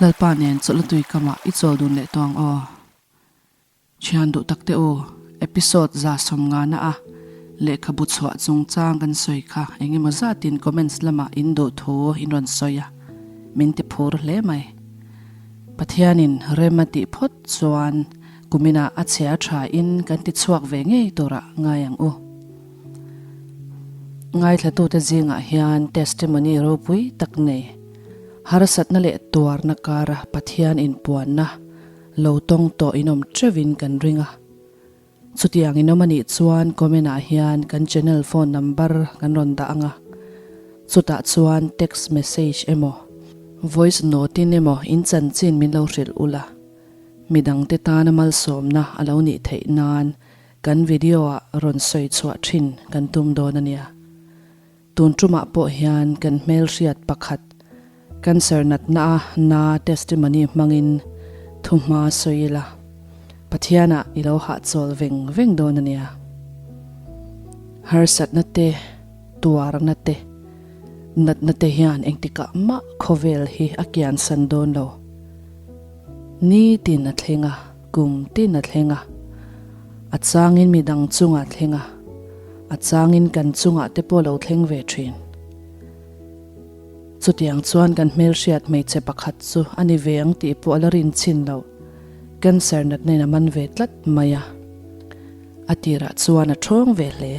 Lalpa nen chawlhna tui kamah i chawl dun leh tawh ang aw. Thian duh tak te u, episode 150 a lehkhabu chhuah chungchang kan sawi kha eng emaw zatin comments lamah in duh thu in rawn sawi a, min ti phur hle mai. Pathianin rem a tih phawt chuan kuminah a chhia tha in kan ti chhuak ve ngei turah ngai ang u. Ngaithlatute zingah hian testimony ropui tak nei, harsatna leh tuarna kara Pathian inpuanna lo tawng tawh inawm teuhin kan ring a. Chutiang inawm a nih chuan comment ah hian kan channel phone number kan rawn dah ang a, chutah chuan text message emaw, voice note in emaw in chanchin min lo hrilh ula, midangte tana malsawmna a lo nih theih nan Kan video ah rawn sawi chhuah thin kan tum dawn a nia. Tun tumah pawh hian kan hmelhriat pakhat cancer natna a na testimony hmangin thuhma sawi ila, Pathian ah i lo hahchawl veng veng dawn a nia. Harsatna te, tuarna te, natna te hian engtikah mah khawvel hi a kiansan dawn lo. Nitin a thleng a, kum tin a thleng a. A changin mi dang chungah thleng a, a changin kan chungah te pawh lo thleng ve thin. Chutiang chuan kan hmelhriat hmeichhe pakhat chu a ni ve ang tih pawh a la rin chhin lo, cancer natna in a man ve tlat mai a. A tirah chuan a thawng ve hle.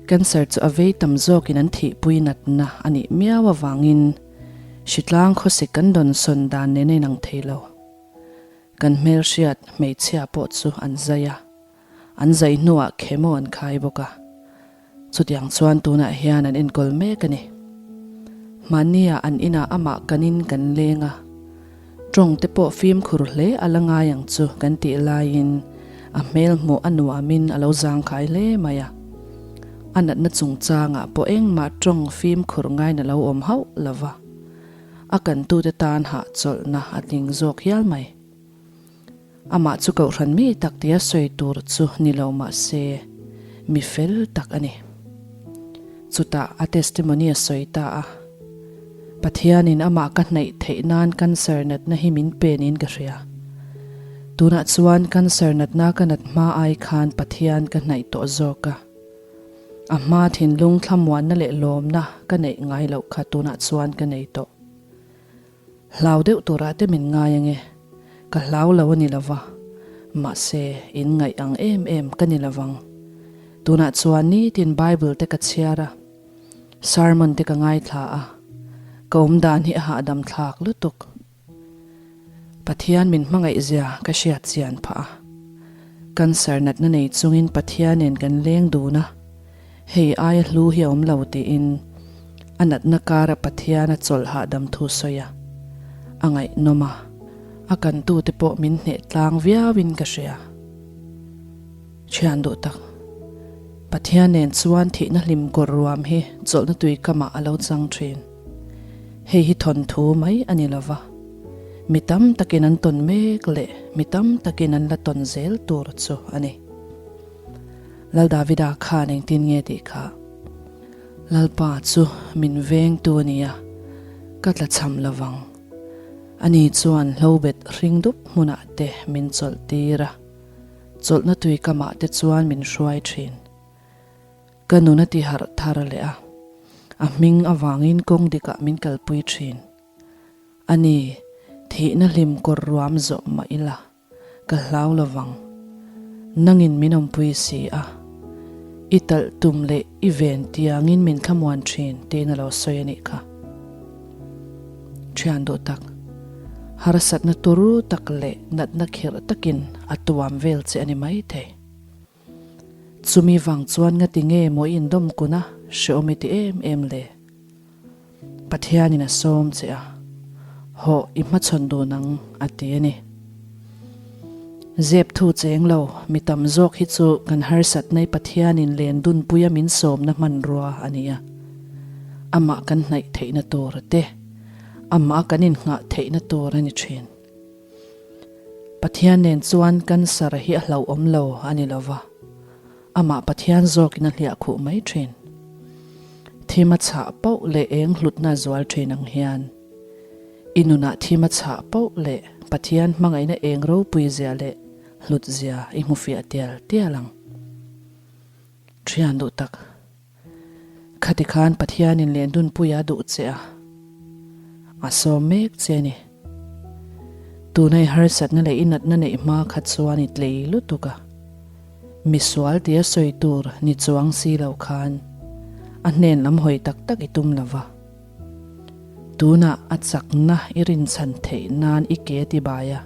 Cancer chu a vei tam zawkin an thihpui natna a nih miau avangin Hritlang khawsik kan dawnsawn dan nen a inang thei lo. Kan hmelhriat hmeichhia pawh chu an zai a, an zai hnuah chemo an khai bawk a. Chutiang chuan tunah hian an enkawl mek a ni. Hmannia an inah amah kanin kan leng a, tawng te pawh fimkhur hle a la ngai ang chu kan tih laiin a hmel hmuh a nuamin a lo zangkhai hle mai a. A natna chungchangah pawh engmah tawng fimkhur ngaina lo awm hauh lo va, a kantute tan hahchawlhna a tling zawk hial mai. Amah chu kohhran mi tak tia sawi tur chu ni lo mah se, mi fel tak a ni. Chutah a testimony a sawi ta a, Pathianin amah ka hnaih theih nan cancer natna hi min pe niin ka hria. Tunah chuan cancer natna ka nat hma ai khan Pathian ka hnaih tawh zawk a. A hma thinlung thlamuanna leh lawmna ka neih ngai loh kha tunah chuan ka nei tawh. Hlau deuh turah te min ngai ange. Ka hlau lo a ni lo va, mahse in ngaih ang em em ka ni lo vang. Tunah chuan nitin Bible te ka chhiar a. Sermon te ka ngaithla a, ka awm dan hi a hahdam thlak lutuk. Pathian min hmangaih zia ka hriat chian phah a. Cancer natna nei chungin Pathian nen kan leng dun a, hei aia hlu hi a awm lo tiin a natna kara Pathian a chawlh hahdam thu sawi a, a ngaihnawm a, a kantute pawh min hneh tlang viauin ka hria. Thian duh tak. Pathian nen chuan thihna hlim kawr ruam hi chawlhna tui kamah a lo chang thin. Hei hi thawnthu mai a ni lova. Mi tam takin an tawn mek leh mi tam takin an la tawn zel tur chu a ni. Lal Davida khan engtin nge tih kha? Lalpa chu min vengtu a ni a, ka tla cham lovang. Ani chuan hlobet hring dup hmunah te min chawlh tir a. Chawlhna tui kamah te chuan min hruai thin. Ka nun a ti harh thar leh a, a hming avangin kawng dikah min kalpui thin. A ni, thihna hlim kawr ruam zawh mah ila, ka hlau lovang. Nangin min awmpui si a, i talh tum leh i ven tiangin min thlamuan thin tiin a lo sawi a nih kha. Thian duh tak, harsatna turu tak leh natna khirh takin a tuam vel che a ni maithei. Chumi vang chuan ngati nge maw i indawm kun a, hreawm i ti em em le? Pathianin a sawm che a, hawh i hmachhawn dun ang a ti a ni. Zep thu cheng lo, mi tam zawk hi chu kan harsatna i Pathianin len dunpuia min sawmna hmanrua a ni a. Amah kan hnaih theihna tur te, amah kan innghah theihna tur a ni thin. Pathian nen chuan cancer hi a hlauhawm lo a ni lo va, amah Pathian zawkin a hliah khuh mai thin. Thim a chhah pauh leh eng hlutna a zual thin ang hian. I nunah thim a chhah poh leh Pathian hmangaihna eng ropui zia leh hlut zia i hmu fiah tial tial ang. Thian duh tak. Khati khan Pathianin lendunpuia duh che a, a sawm mek che a ni. Tuna i harsatna leh i natna neih hma kha chuan i tlei lutuk a. Misual tia sawi tur ni chuang si lo khan a hnen lam hawi tak tak i tum lo va. Tunah a chakna i rinchhan theih nan i ke ti bai a,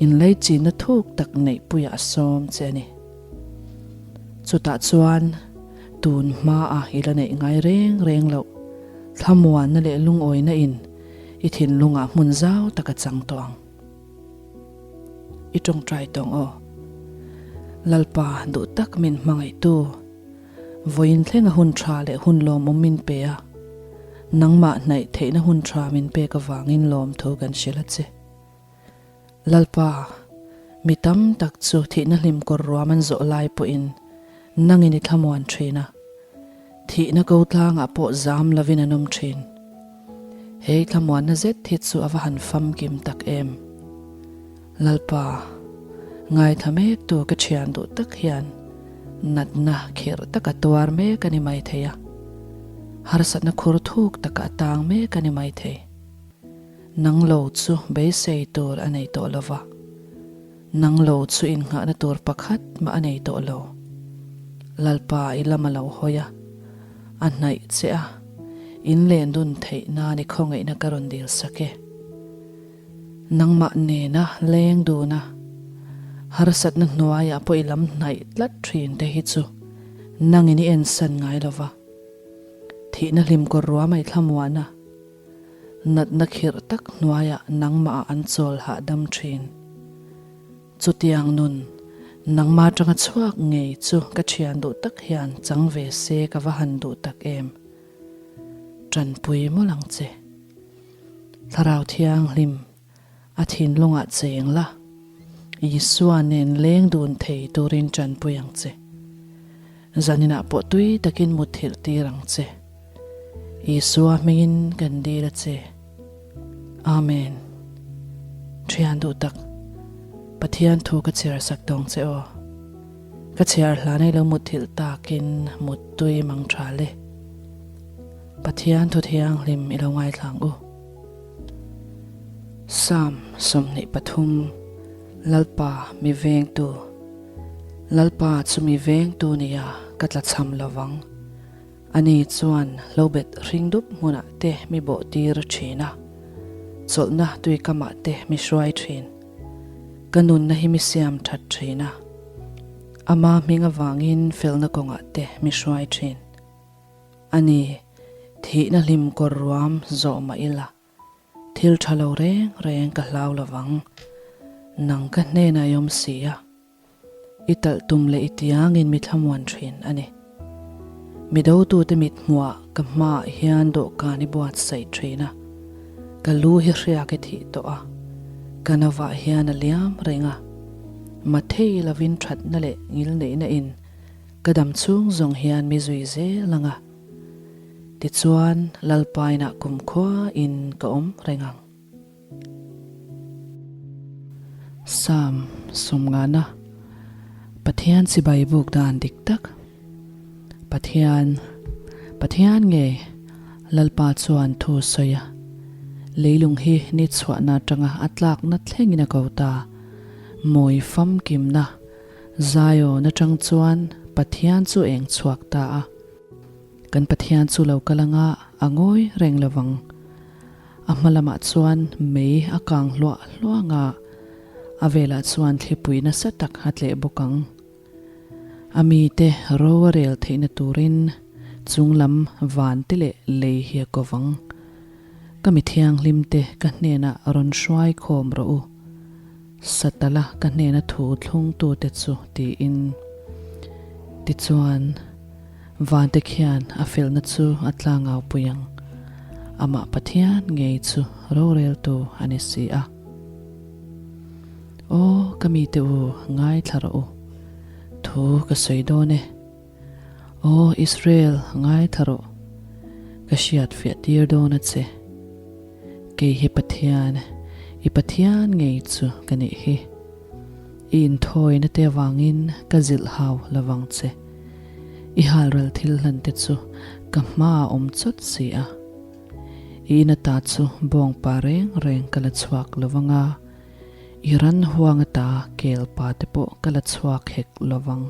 inleichina thuk tak neihpuiah a sawm che a ni. Chutah chuan tun hmaah i la neih ngai reng reng loh thlamuanna leh lungawina in i thinlungah hmun zau tak a chang tawh ang. I tawngtai tawng aw. Lalpa duh tak min hmangaihtu, vawiin thlenga hun tha leh hun lawmawm min pe a, nangmah hnaih theihna hun tha min pek avangin lawmthu kan hrilh a che. Lalpa, mi tam tak chu thihna hlim kawr ruam an zawh lai pawhin nangin i thlamuan thin a, thihna ko tlangah pawh zam lovin an awm thin. Hei thlamuanna zet hi chu a va han famkim tak em! Lalpa, ngaithla mektu ka thian duh tak hian natna khirh taka tuar mek a ni maithei a, harsatna khur thuk taka a tang mek a ni maithei. Nang lo chu beisei tur a nei tawh lo va, nang lo chu innghahna tur pakhat mah a nei tawh lo. Lalpa i lam a lo hawi a, a hnaih che a, in len dun theih nan i khawngaihna ka rawn dil sak e. Nangmah nena leng dun a, harsatna hnuaiah pawh i lam hnaih tlat thin te hi chu nangin i ensan ngai lo va, thihna hlim kawr ruam a i thlamuan a, Natna khirh tak hnuaiah nangmahah an chawl hahdam thin. Chutiang nun, nangmah atanga chhuak ngei chu ka thian duh tak hian chang ve se ka va han duh tak em. Tanpui mawlh ang che. Thlarau Thianghlim. A thinlungah cheng la, Isua nen leng dun thei turin tanpui ang che. Zaninah pawh tui takin mutthilh tir ang che. Isua hmingin kan dil a che. Amen. Thian duh tak, Pathian thu ka chhiar sak tawng che aw. Ka chhiar hlanei lo mutthilh takin muttui mang tha le. Pathian thu thianghlim i lo ngaithla ang u. Psalm 23 Lalpa mi vengtu Lalpa chu mi vengtu nia ka tla cham lovang. Ani chuan hlobet hring dup hmunah te mi bawh tir thin a, chawlhna tuikamah te mi hruai thin. Ka nunna hi mi siam that thin a, ama hming avangin felna kawngah te mi hruai thin. A ni, thihna hlim kawr ruam zawh mah ila, thil tha lo reng reng ka hlau lovang. Nang ka hnenah i awm si a, i talh tum leh i tiangin mi thlamuan thin a ni. Mi dotute mit hmuah ka hmaah hian dawhkan i buatsaih thin a, ka lu hi hriak i thih tawh a, ka novah hian a liam reng a, mathei lovin thatna leh ngilneihna in Ka dam chhung zawng hian mi zui zel ang a, tichuan Lalpainah kumkhua in ka awm reng ang. Psalm sawmngana Pathian chibai buk dan dik tak Pathian, Pathian ngei Lalpa chuan thu sawi a, leilung hi ni chhuahna atanga a tlakna thlengin a ko ta, mawi famkimna Zion atang chuan Pathian chu eng chhuak ta a. Kan Pathian chu lo kal anga a ngawi reng lo vang. A hma lamah chuan mei a kang hluah hluang a, a velah chuan thlipui nasa tak a tleh bawk ang. A mite ro a rel theihna turin chunglam van te leh lei hi a ko vang. Ka mi thianghlimte ka hnenah rawn hruai khawm rawh u. Satala ka hnena thu thlungtute chu tiin. Tichuan, vante khian a felna chu a tlangau pui ang. Amah Pathian ngei chu roreltu a ni si a. Aw, ka mite u, ngaithla rawh u. Thu ka sawi dawn e. Aw, Israel, ngaithla rawh. Ka hriat fiah tir dawn a che. Kei hi Pathian, i Pathian ngei chu ka nih hi. I inthawina te avangin ka zilh hau lovang che. I halral thil hlan te chu ka hmaah awm chawt si a. I in ata chu bawngpa reng reng ka la chhuak lovang a, i ran huang ata kelpa te pawh ka la chhuak hek lovang.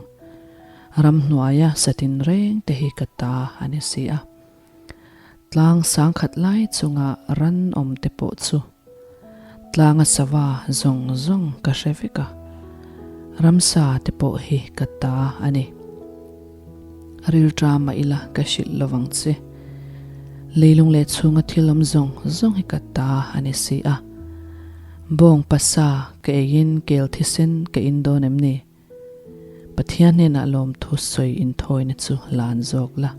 Ramhnuaia satin reng te hi ka ta a ni si a. Tlang sangkhat lai chunga ran awm te pawh chu tlanga sava zawng zawng ka hre vek a, ramsa te pawh hi ka ta a ni. Rilṭa mah ila ka hrilh lovang che. Leilung leh chhunga thil awm zawng zawng hi ka ta a ni si a. Bawng pasa ka eiin kel thisen ka in dawn em ni? Pathian hnenah lawmthu sawi inthawina chu lan zawk la,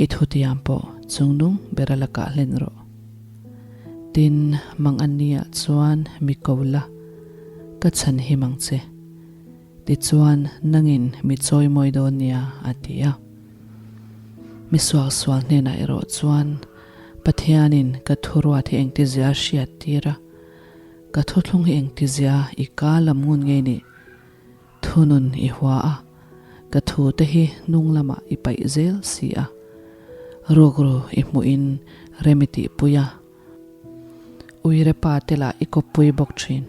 i thutiam pawh chungnung bera lakah hlen rawh. Tin, mang an niah chuan mi ko la, ka chhan him ang che. Tichuan, nangin mi chawimawi dawn nia, a ti a. Mi suaksual hnenah erawh chuan, Pathianin ka thuruat hi engtizia hriat tir a, Ka thuthlung hi engtizia i ka lam ngun ngei nih? Thunun i hua a, ka thu te hi hnung lamah i paih zel si a. Rukru i hmuhin rem i tihpui a, uire pa te lah i kawppui bawk thin.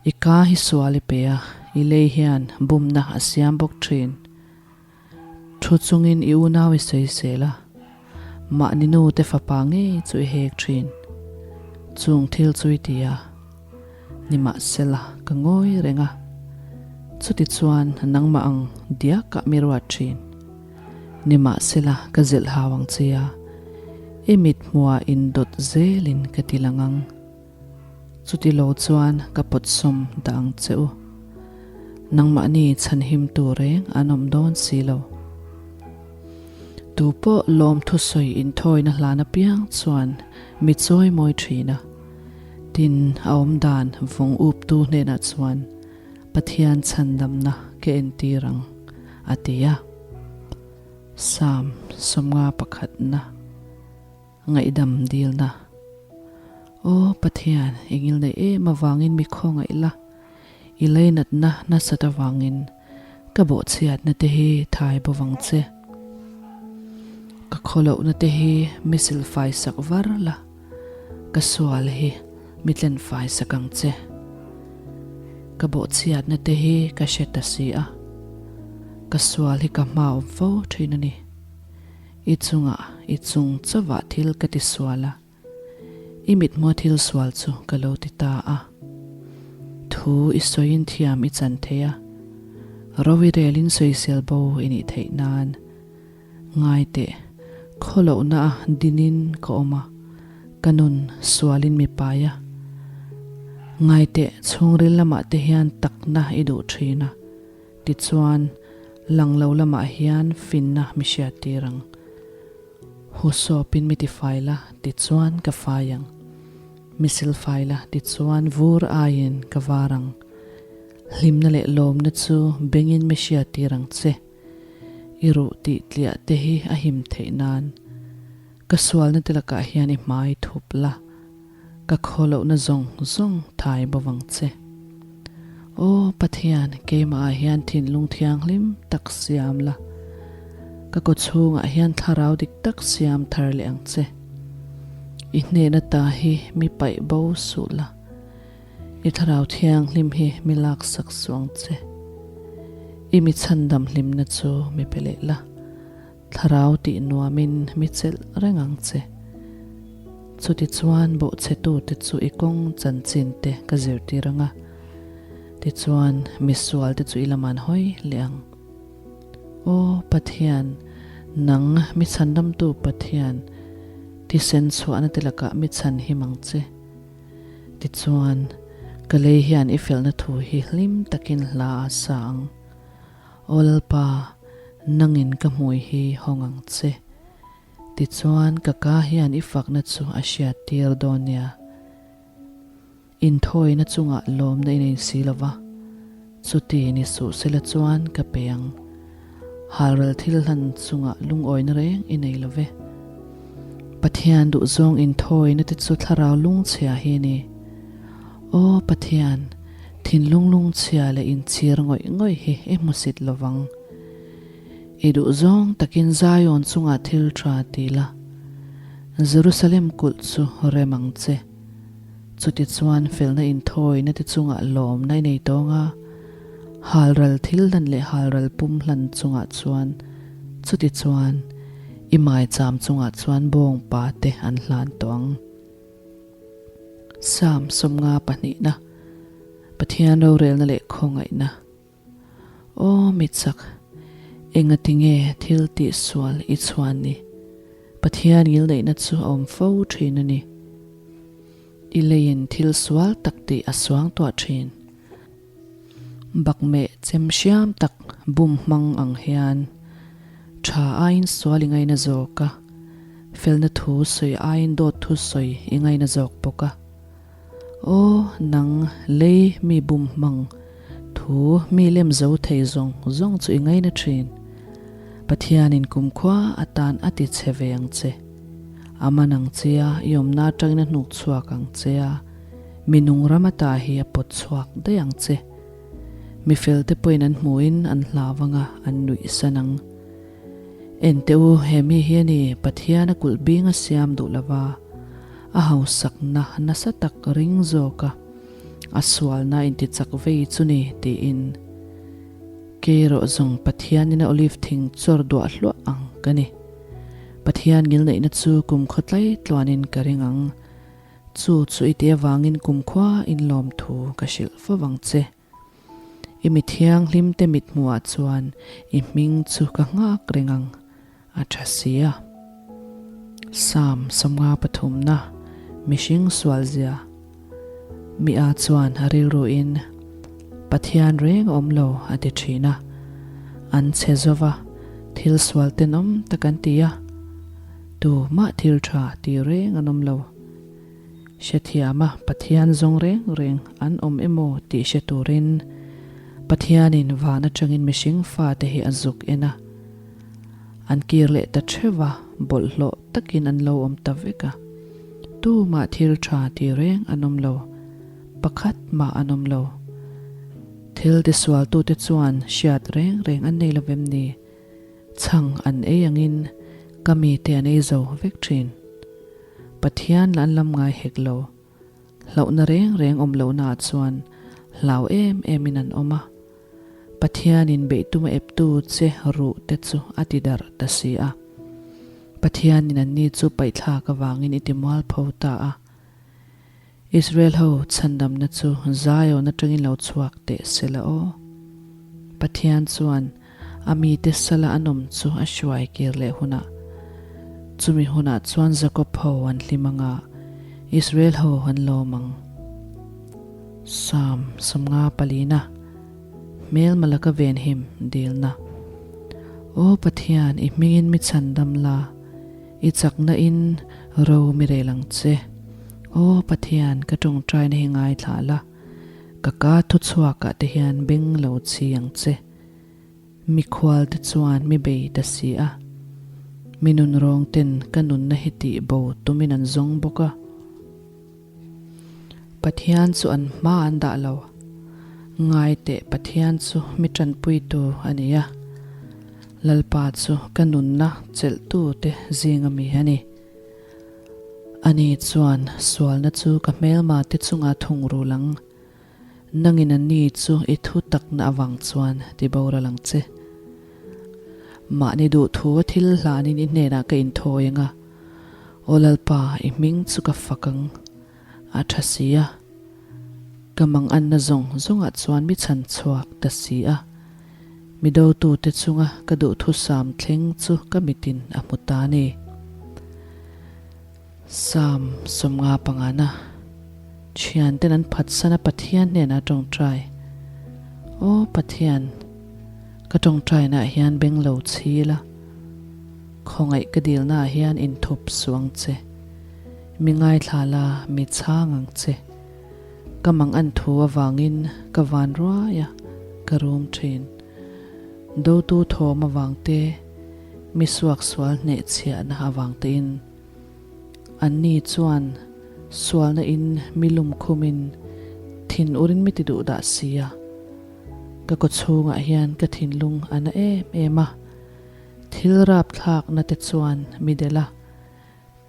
I ka hi sual i pe a, i lei hian bumna a siam bawk thin. Thu chungin i unau i sawisel a, mahni nu te fapa ngei chu i hek thin. Chung thil chu i ti a, nimahsela ka ngawi reng a, chuti chuan nangmah ang diakah mi ruat thin. Nimahsela ka zilh hau ang che a, i mithmuah indawt zelin ka ti lang ang. Chuti lo chuan ka pawtsawm dah ang che u. Nangmahni chhanhim tur reng an awm dawn si lo. Tu pawh lawmthu sawi inthawina hlan apiang chuan mi chawi mawi thin a. Tin, a awm dan vawng uptu hnenah chuan Pathian chhandamna ka entir ang, a ti a. Psalm 50 pakhatna. Ngaihdam dilna. Aw Pathian, i ngilneih em avangin mi khawngaih la, i leinatna nasat avangin ka bawhchhiatna te hi thai bawvang che. Ka khawlohna te hi mi silfai sak var la, ka sual hi mi tlenfai sak ang che. Ka bawhchhiatna te hi ka hre ta si a, ka sual hi ka hma awm fo thin a ni. I chungah i chung chauhah thil ka ti sual a, i mithmua thil sual chu ka lo ti ta a. Thu i sawiin thiam i chan thei a, ro i relin sawisel bo i nih theih nan. Ngai teh, khawlohna a dinin ka awm a, ka nun sualin mi pai a. Ngai teh, chhungril lamah te hian takna i duh thin a. Tichuan, lang lo lamah hian finna mi hriattir ang. Hu sawpin mi tifai la, tichuan ka fai ang. Mi silfai la, tichuan vur aiin ka var ang. Hlimna leh lawmna chu bengin mi hriattir ang che. I ruh tih tliah te hi a him theih nan. Ka sualna te lakah hian i hmai thup la. Ka khawlohna zawng zawng thai bo vang che. Aw Pathian, keimahah hian thinlung thianghlim tak siam la, ka kawchhungah hian thlarau dik tak siam thar leh ang che. I hnehna ta hi mi paih bo suh la, i thlarau thianghlim hi mi laksak suh ang che. I mi chhandam hlimna chu mi pe leh la. Thlarau tih nuamin mi chelh reng ang che. Chutichuan bawhchhetute chu i kawng chanchin te ka zirtir ang a, tichuan misualte chu i lam an hawi leh ang. Aw Pathian, nang mi chhandamtu Pathian, thisen chhuahna te lakah mi chhanhim ang che. Tichuan, ka lei hian i felna thu hi hlim takin hla a sa ang. Aw Lalpa, nangin ka hmui hi hawng ang che. Tichuan ka ka hian i fakna chu a hriat tir dawn nia. Inthawina chungah lawmna i nei si lo va, chuti ni suh sela chuan ka pe ang. Halral thil hlan chungah lungawina reng i nei lo ve. Pathian duhzawng inthawina te chu thlarau lungchhia hi a ni. Aw Pathian, thinlung lungchhia leh inchhir ngawih ngawih hi i hmusit lovang. I duhzawng takin Zion chungah thil tha ti la, Jerusalem kulh chu rem ang che. Chutichuan felna inthawina te chungah lawmna i nei tawng a, halral thil hlan leh halral pum hlan chungah chuan chutichuan i maicham chungah chuan bawngpa te an hlan tawh ang. Psalm 52, Pathian rorelna leh khawngaihna. Aw mitchak, engatinge thil tihsual i chhuan ni? Pathian ngilneihna chu a awm fo thin a ni. I leiin thil sual tak tih a suang tuah thin. Bakmeh chem hriam tak bum hmang ang hian tha aiin sual i ngaina zawk a, felna thu sawi aiin dawt thu sawi i ngaina zawk bawk a. Aw, nang lei mi bum hmang, thu mi lem zo thei zawng zawng chu i ngaina thin. Pathianin kumkhua atan a ti che ve ang che. A man ang che a, i awmna atangin a hnuk chhuak ang che a, mi nung ram ata hi a pawt chhuak daih ang che. Mi felte pawhin an hmuhin an hlau ang a, an nuih san ang. Enteh u, he mi hi a ni, Pathian a kulh bing a siam duh lova, a hausakna nasa tak ring zawk a, a sualna intichak vei chu ni, tiin. Kei erawh zawng Pathianin a olive thing chawr duah hluah ang ka ni. Pathian ngilneihna chu kumkhaw tlai tluanin ka ring ang. Chu chu i tih avangin kumkhua inlawmthu ka hrilh fo vang che. I mi thianghlimte mithmuhah chuan i hming chu ka nghak reng ang, a tha si a. Psalm 53 na, Mihring sualzia. Mi a chuan a rilruin, Pathian reng a awm lo a ti thin a. An chhe zova, thil sual tenawm tak an ti a. Tumah thil tha ti reng an awm lo. Hrethiama Pathian zawng reng reng an awm emaw tih hre turin Pathianin van atangin mihring fate hi a zuk en a. An kir leh ta theuh a, bawlhhlawh takin an lo awm ta vek a. Tumah thil tha ti reng an awm lo, pakhat mah an awm lo. Thil tisualtute chuan hriat reng reng an nei lovem ni? Chhang an ei angin ka mite an ei zo vek thin. Pathian lah an lam ngai hek lo. Hlauhna reng reng awm lohnaah chuan hlau em emin an awm a. Pathianin beihtum a eptu che ruh te chu a ti darh ta si a. Pathianin anni chu paihthlak avangin i ti mualpho ta a. Israel ho chhandamna chu Zion atangin lo chhuak teh se la aw. Pathian chuan a mite sala an awm chu a hruai kir leh hunah, chumi hunah chuan Jakob ho an hlim ang a, Israel ho an lawm ang. Psalm 54na, Hmelma laka venhim dilna. Aw Pathian, i hmingin mi chhandam la. I chakna in ro mi rel ang che. Aw Pathian, ka tawngtaina hi ngaithla la, ka ka thuchhuak ah te hian beng lo chhi ang che. Mikhual te chuan mi bei ta si a, mi nunrawng ten ka nunna hi tih bo tumin an zawng bawk a. Pathian chu an hma an dah lo. Ngai teh Pathian chu mi tanpuitu a ni a. Lalpa chu ka nunna chelhtu te zinga mi a ni. Ani chuan sualna chu ka hmelma te chunga thungrul ang. Nangin ani chu i thu takna avang chuan ti boral ang che. Mahni duhthu a thil hlanin i hnenah ka inthawi ang a. Aw Lalpa, i hming chu ka fak ang, a tha si a. Ka manganna zawng zawngah chuan mi chhan chhuak ta si a. Mi dotute chunga ka duhthusam thleng chu ka mitin a hmu ta a ni. Psalm 55 na, Thianten an phatsan a Pathian hnenah tawngtai. Aw Pathian, ka tawngtainaah hian beng lo chhi la. Khawngaih ka dilnaah hian inthup suh ang che. Mi ngaithla la, mi chhang ang che. Ka mang an thu avangin ka van ruai a, ka rum thin. Dotu thawm avang te, mi suaksual hnehchhiahna avang tein. Anni chuan sualna in mi lum khumin thin urin mi ti duh dah si a. Ka kawchhungah hian ka thinlung a na em em a, thil rapthlakna te chuan mi delh a,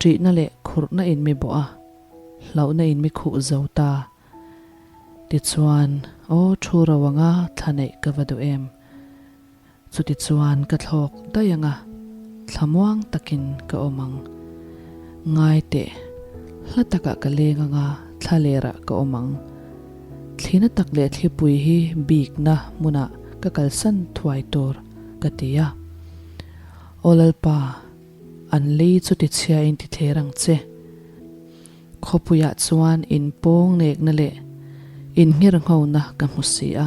ṭihna leh khurhna in mi bawh a, hlauhna in mi khuh zo ta. Tichuan, aw thu ro anga thla neih ka va duh em? Chutichuan ka thlawk daih anga thlamuang takin ka awm ang. Ngai teh, hla takah ka leng anga thla lerah ka awm ang. Thlina tak leh thlipui hi bikna hmunah ka kalsan thuai tur ka ti a. Aw Lalpa, an lei chu tichhiain tithler ang che. Khawpuiah chuan inpawng nekna leh inngherhngona ka hmu si a.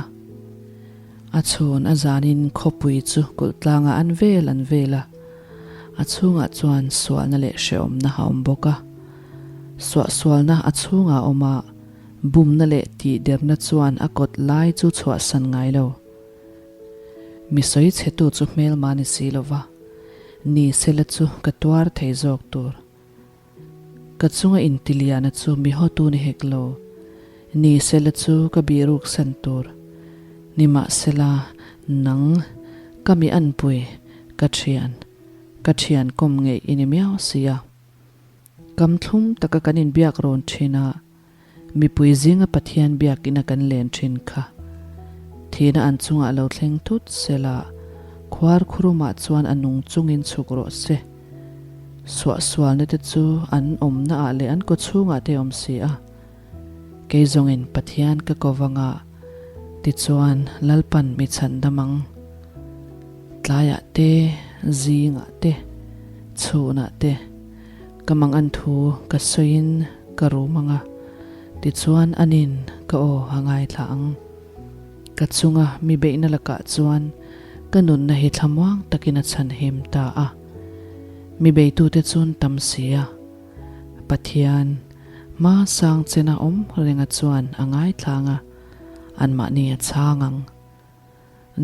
A chhun a zanin khawpui chu kulh tlangah an vel an vel a, a chhungah chuan sualna leh hrehawmna a awm bawk a. Suahsualna a chhungah a awm a, bumna leh tihderna chuan a kawt lai chu chhuahsan ngai lo. Mi sawi chhetu chu hmelma ni si lova, ni sela chu ka tuar thei zawk tur. Ka chunga intiliana chu mi hawtu ni hek lo. Ni sela chu ka bihruk san tur. Nimahsela, nang, ka mi anpui, ka thian, ka thian kawm ngeih i ni miau si a. Kam thlum taka kan inbiak rawn thin a, Mipui zinga Pathian biakina kan len thin kha. Thihna an chungah lo thleng thut sela, khuar khurumah chuan a nung chungin chhuk rawh se. Suahsualna te chu an awmna ah leh an kawchhungah te awm si a. Kei zawngin Pathian ka ko vanga, tichuan Lalpan mi chhan dam ang. Tlaiah te, zingah te, chhunah te, ka mangan thu ka sawiin ka rum ang a, tichuan anin ka aw a ngaithla ang. Ka chunga mi beihna lakah chuan ka nunna hi thlamuang takin a chhanhim ta a. Mi beitute chun tam si a, Pathian hma sang chena awm renga chuan a ngaithla ang a, anmahni a chhang ang.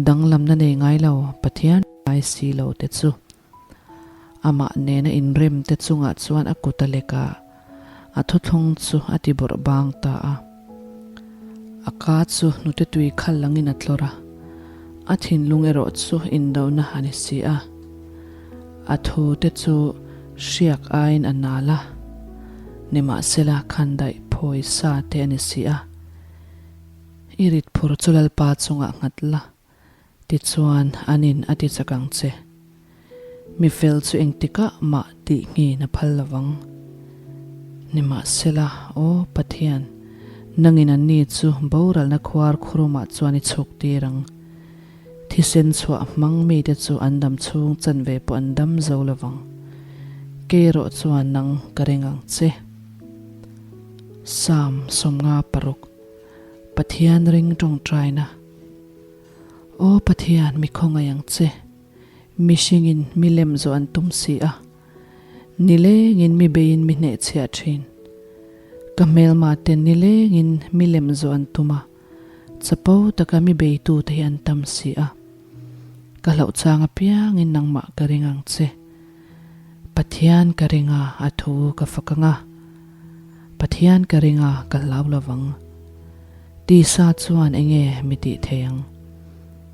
Danglamna nei ngai lo Pathian ngai si lo te chu Amah nena inrem te chungah chuan a kut a lek a, a thuthlung chu a ti bawrh bang ta a. A ka chu hnute tui khal langin a tlawr a, a thinlung erawh chu indohna a ni si a. A thu te chu hriak aiin a nal a, nimahsela khandaih phawi sa te a ni si a. I rit phur chu Lalpa chungah nghat la. Tichuan, anin a ti chak ang che. Mi fel chu engtikah mah tih nghin a phal lo vang. Nimahsela, Aw Pathian, nangin anni chu boralna khuar khurumah chuan i chhuk tir ang. Thisen chhuah hmang mite chu an dam chhung chanve pawh an dam zo lo vang. Kei erawh chuan nang ka ring ang che. Psalm 56, Pathian ring tawngtaina. Aw Pathian, mi khawngaih ang che. Mihringin mi lem zawh an tum si a. Nilengin mi beiin mi hnehchhiah thin. Ka hmelma ten nilengin mi lem zawh an tum a, chapo taka mi beitute hi an tam si a. Ka hlauh chang apiangin nangmah ka ring ang che. Pathian ka ring a, a thu ka fak ang a. Pathian ka ring a, ka hlau lovang. Tisa chuan enge mi tih thei ang?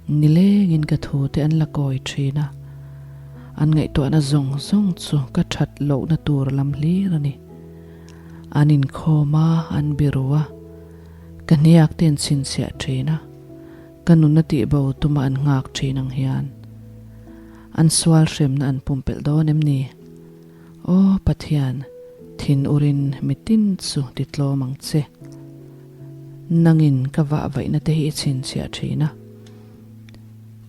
Nilengin ka thute an la kawi thin a, an ngaihtuahna zawng zawng chu ka that lohna tur lam hlir a ni. An inkhawm a, an biru a, ka hniak te an chhinchhiah thin a, ka nunna tihbo tuma an nghak thin ang hian an sual hremna an pumpelh dawn em ni? Aw Pathian, thin urin mitin chu ti tlawm ang che. Nangin ka vah vaihna te hi i chhinchhiah thin a,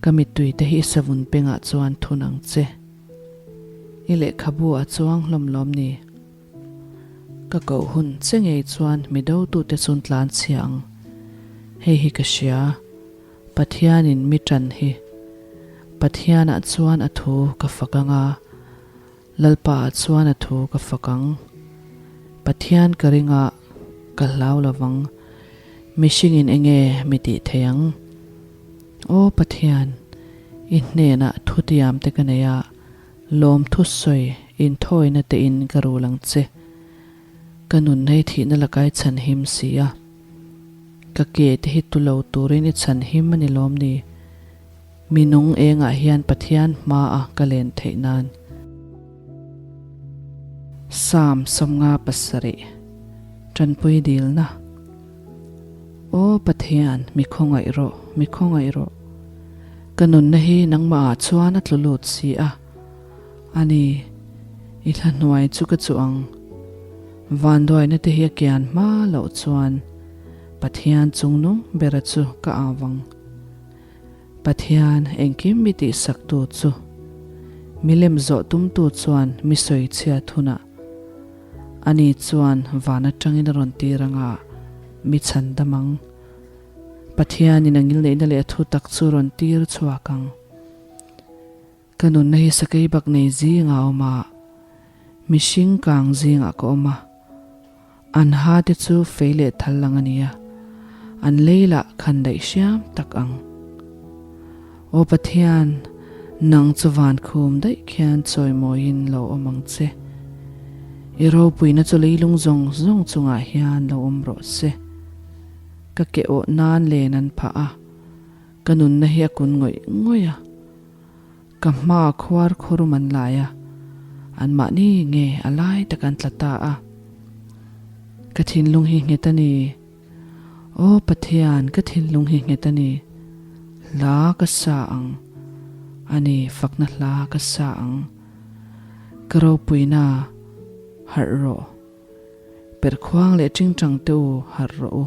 ka mittui te hi i savun pengah chuan thun ang che. I lehkhabu a chuang hlawm lawm ni? Ka koh hun che ngei chuan mi dotute chun tlan chhia ang. Hei hi ka hria, Pathianin mi tan hi. Pathianah chuan a thu ka fak ang a. Lalpa ah chuan a thu ka fak ang. Pathian ka ring a, ka hlau lovang. Mihringin enge mi tih thei ang? Aw Pathian, i hnenah thutiam te ka nei a, lawmthu sawi inthawina te in ka rul ang che. Ka nunna hi thihna laka i chhan him si a. Ka ke te hi tu lo turin i chhan him a ni lawm ni? Mi nung engah hian Pathian hmaa ka len theih nan. Psalm 57, Tanpui dilna. Aw Pathian, mi khawngaih rawh, mi khawngaih rawh. Ka nunna hi nangmahah chuan a tlu lut si a. A ni, i thla hnuai chu ka chuh ang. Vanduaina te hi a kian hma loh chuan Pathian chungnung bera chu ka au ang. Pathian engkim mi tihsaktu chu milem zawh tumtu chuan mi sawi chhiat hunah ani chuan van atangin a rawn tir anga mi chhan dam ang. Pathianin a ngilneihna leh a thu tak chu rawn tir chhuak ang. Ka nunna hi sakei bak nei zingah a awm a, mihring kang zingah ka awm a. An ha te chu fei leh thal lang a ni a, an lei lah khan daih hriam tak ang. Aw Pathian, nang chu van khum daih khian chawimawiin lo awm ang che. I ropuina chu leilung zawng zawng chungah hian lo awm rawh se. Ka ke awh nan len an phah a, ka nunna hi a kun ngawih ngawih a. Ka hma khuar khurum an lai a, anmahni nge a lai tak an tla ta a. Ka thinlung hi nghet a ni. Aw Pathian, ka thinlung hi nghet a ni. Hla ka sa ang. A ni, fakna hla ka sa ang. Ka ropuina, harh rawh. Perhkhuang leh tingtang te u, harh rawh u.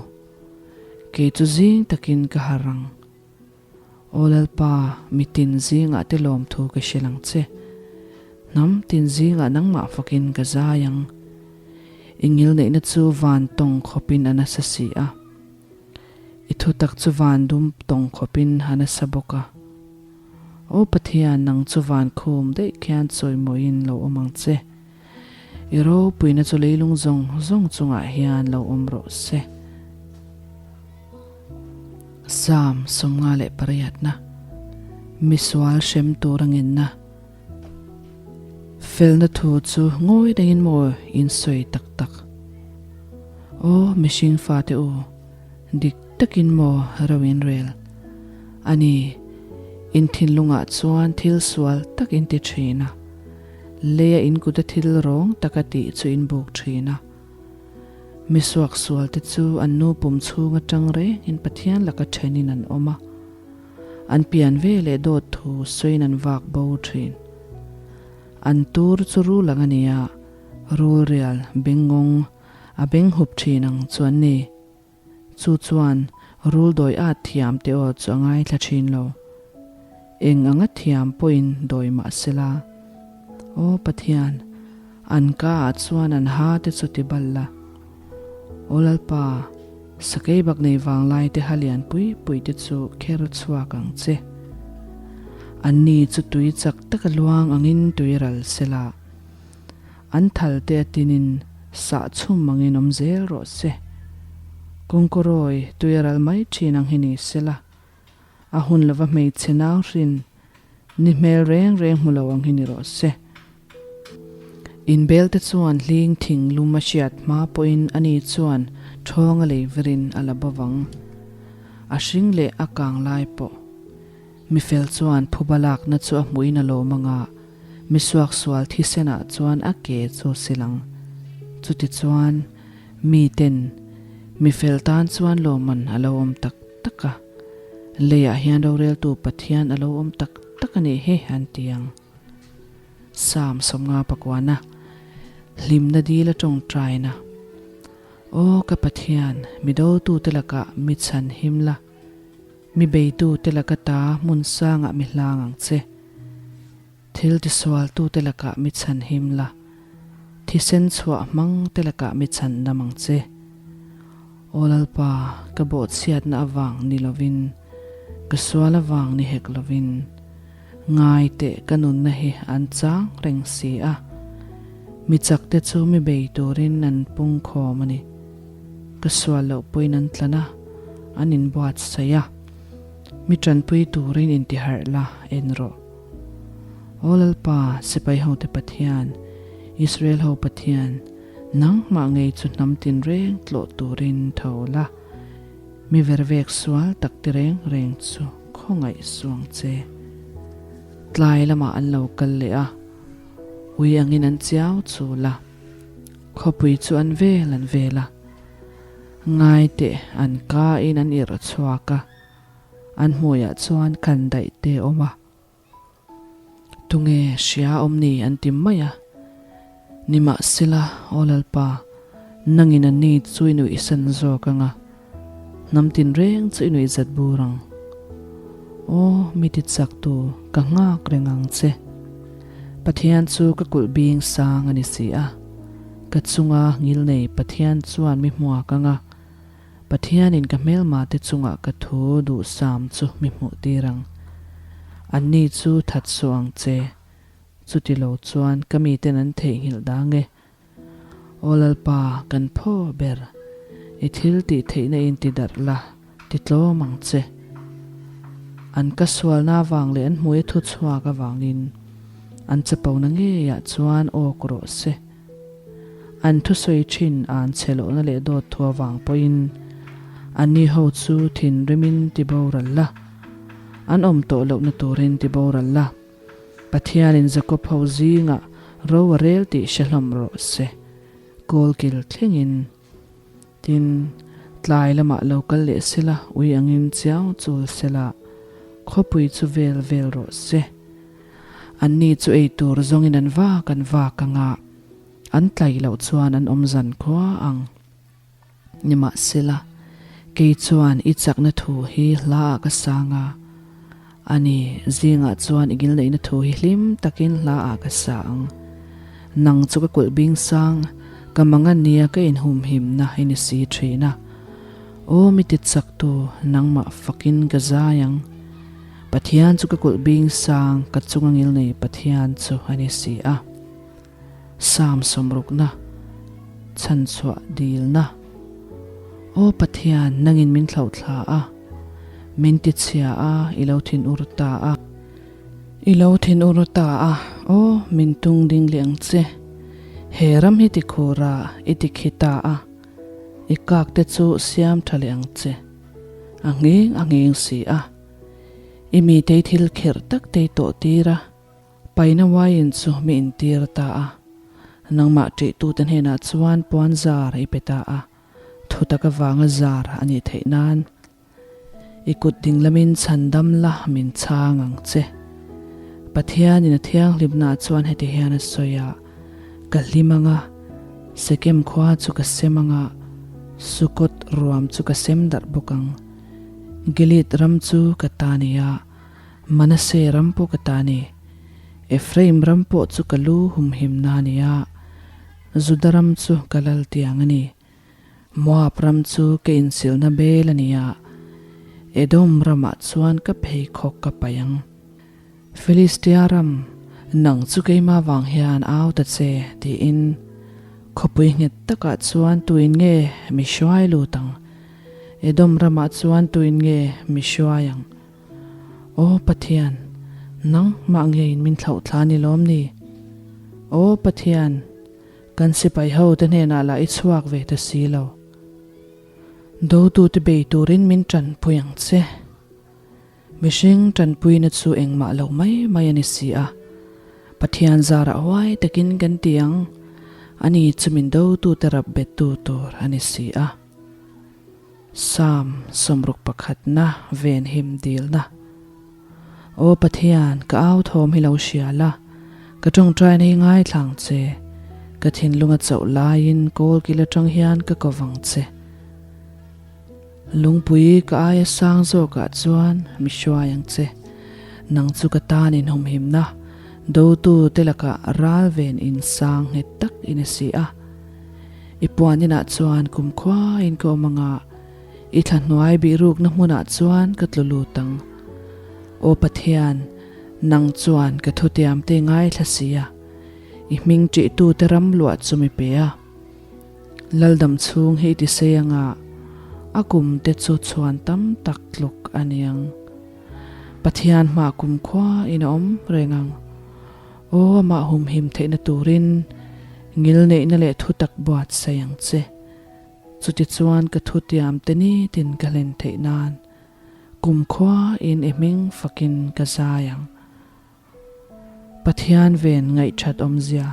Kei chu zing takin ka harh ang. Aw Lalpa, mi tin zingah te lawmthu ka hrilh ang che. Hnam tin zingah nangmah fakin ka zai ang. I ngilneihna chu van tawng khawpin a nasa si a. I thutak chu van dum tawng khawpin a nasa bawk a. Aw Pathian, nang chu van khum daih khian chawimawiin lo awm ang che. I ropuina chu leilung zawng zawng chungah hian lo awm rawh se. Psalm 58na, Misual hrem tur a ngenna. Felna thu chu ngawi rengin maw in sawi tak tak. Aw mihring fate u, dik takin maw ro in rel. A ni, in thinlungah chuan thil sual tak in ti thin a, leia in kuta thil rawng taka tih chu in buk thin a. Mi suaksualte chu an nu pum chhung atang rengin Pathian laka thenin an awm a, an pian ve leh dawt thu sawiin an vak bo thin. An tur chu rul ang a ni a, rul rial bengngawng a beng hup thin ang chu an ni. Chu chuan rul dawi at thiam te aw chu a ngaithla thin lo. Eng anga thiam pawhin dawi mah sela. Aw Pathian, an ka ah chuan an ha te chu ti bal la. Aw Lalpa, sakei bak nei vanglai te ha lian pui pui te chu kher chhuak ang che. Anni chu tui chak taka luang angin tui ral sela. An thal te a tinin sah chhum angin awm zel rawh se. Kawngkawrawi tui a ral mai thin ang hi ni sela, a hun lova hmeichhe nau hrin ni hmel reng reng hmu lo ang hi ni rawh se. Inbel te chuan hling thing lum a hriat hma pawhin ani chuan ṭhawng a lei verin a la bo vang. A hring leh a kang lai pawh. Mifel chuan phuba lakna chu a hmuhin a lawm anga, mi suaksual thisenah chuan a ke chu a sil ang. Chutichuan, miten mifel tan chuan lawmman a lo awm tak tak a, leiah hian roreltu Pathian a lo awm tak tak a nih hi an ti ang. Psalm 59, Hlimna dil a tawngtaina. Aw ka Pathian, mi dotute lakah mi chhan him la. Mi beitute laka ta hmun sangah mi hlang ang che. Thil tisualtute lakah mi chhan him la, thisen chhuah hmangte lakah mi chhan dam ang che. Aw Lalpa, ka bawhchhiatna avang ni lovin, ka sual avang ni hek lovin, ngai teh ka nunna hi an chang reng si a. Mi chakte chu mi bei turin an pungkhawm a ni. Ka sual loh pawhin an tlan a, an inbuatsaih a. Mi tanpui turin intiharh la, en rawh. Aw Lalpa, sipai hote Pathian, Israel ho Pathian, Nangmah ngei chu hnam tinreng tlawh turin tho la, mi vervek sual tak ti reng reng chu khawngaih suang che. Tlai lamah an lo kal leh a, ui angin an chiau chul a, khawpui chu an vel an vel a, ngai teh an ka in an irh chhuak a, an hmuiah chuan khan daih te a awm a. Tunge hria awm ni an ti mai a. Nimahsela, Aw Lalpa, nangin a ni chu i nuihsan zawk ang a, hnam tinreng chu i nuihzat bur ang. Aw, mi ti chaktu, ka nghak reng ang che. Pathian chu ka kulh bing sang a ni si a, ka chunga ngilnei Pathian chuan mi hmuak ang a, Pathianin ka hmelmate chungah ka thu duhsam chu mi hmuh tir ang. Anni chu that suh ang che. Chuti lo chuan ka miten an theihnghilh dang e. Aw Lalpa, kan phaw ber. I thil tih theihna in ti darh la, ti tlawm ang che. An ka sualna avang leh an hmui a thu chhuak avangin an chapona ngeiah chuan awk rawh se. An thusawi thin an chhe lohna leh dawt thu avang pawhin anni ho chu thinrimin ti boral la, an awm tawh lohna turin ti boral la, Pathianin Jakob ho zingah ro a rel tih hre hlawm rawh se, kawlkil thlengin. Tin, tlai lamah lo kal leh sela, ui angin chiau chul sela, khawpui chu vel vel rawh se. Anni chu ei tur zawngin an vak an vak ang a, an tlaih loh chuan an awm zan khua ang. Nimahsela, kei chuan i chakna thu hi hla ah ka sang a, ani zingah chuan i ngilneihna thu hi hlim takin hla ah ka sa ang. Nang chu ka kulh bing sang, ka mangan nia ka inhumhimna i ni si thin a. Aw mi ti chaktu, nangmah fakin ka zai ang. Pathian chu ka kulh bing sang, ka chunga ngilnei Pathian chu a ni si a. Psalm sawmrukna, chhanchhuah dilna. Aw Pathian, nangin min thlauhthla a, min tichhia a, i lo thin ur ta a. I lo thin ur ta a, aw, min tung ding leh ang che. He ram hi tikhur a, i tikhi ta a, i kak te chu siam tha leh ang che. A nghing a nghing si a. I mitei thil kherh tak tei tawh tir a, paina uaiin chu mi intir ta a. Nangmah ṭihtute hnenah chuan puan zar i pe ta a, thutak avanga zar a nih theih nan. I kut ding lamin chhandam la min chhang ang che. Pathianin a thianghlimnaah chuan heti hian a sawi a, Ka hlim ang a, Sekem khua chu ka sem ang a, Sukot ruam chu ka sem darh bawk ang. Gilead ram chu ka ta ni a, Manasseh ram pawh ka ta ni. Ephraim ram pawh chu ka lu humhimna a ni a, Juda ram chu ka lal tiang a ni. Moab ram chu ka insilna bel a ni a, Edom ramah chuan ka pheikhawk ka paih ang. Filistia ram, nang chu keimah vang hian au ta che, tiin khawpui nghet takah chuan tuin nge mi hruai lut ang? Edom ramah chuan tuin nge mi hruai ang? Aw Pathian, nangmah ngeiin min thlauhthla ni lawm ni? Aw Pathian, kan sipai hote hnenah lah i chhuak ve ta si lo. Dotute bei turin min tanpui ang che. Mihring tanpuina chu engmah lo mai mai a ni si a, Pathian zarah huai takin kan ti ang, ani chu min dotute rap bettu tur a ni si a. Psalm sawmruk pakhatna venhim dilna. Aw Pathian, ka au thawm hi lo hria la, ka tawngtaina hi ngaithlang che, ka thinlunga chauh laiin kawlkil atang hian ka ko vang che. Lungpui ka aia sang zawkah chuan mi hruai ang che. Nang chu ka tan inhumhimna, dotu te lakah ral ven in sang nghet tak i ni si a. I puan inah chuan kumkhuain ka awm anga, i thla hnuai bihrukna hmunah chuan ka tlu lut ang. Aw Pathian, nang chuan ka thutiam te ngaithla si a, i hming ṭihtute ram luah chu mi pe a. Laldam chhung hi i tisei anga a kum te chu chhuan tam tak tluk a ni ang. Pathian hmah kumkhua in a awm reng ang. Aw amah humhim theihna turin Ngilneihna leh thutak buatsaih ang che. Chutichuan ka thutiam te nitin ka hlen theih nan kumkhua in i hming fakin ka zai ang. Pathian ven ngaihthat awmzia.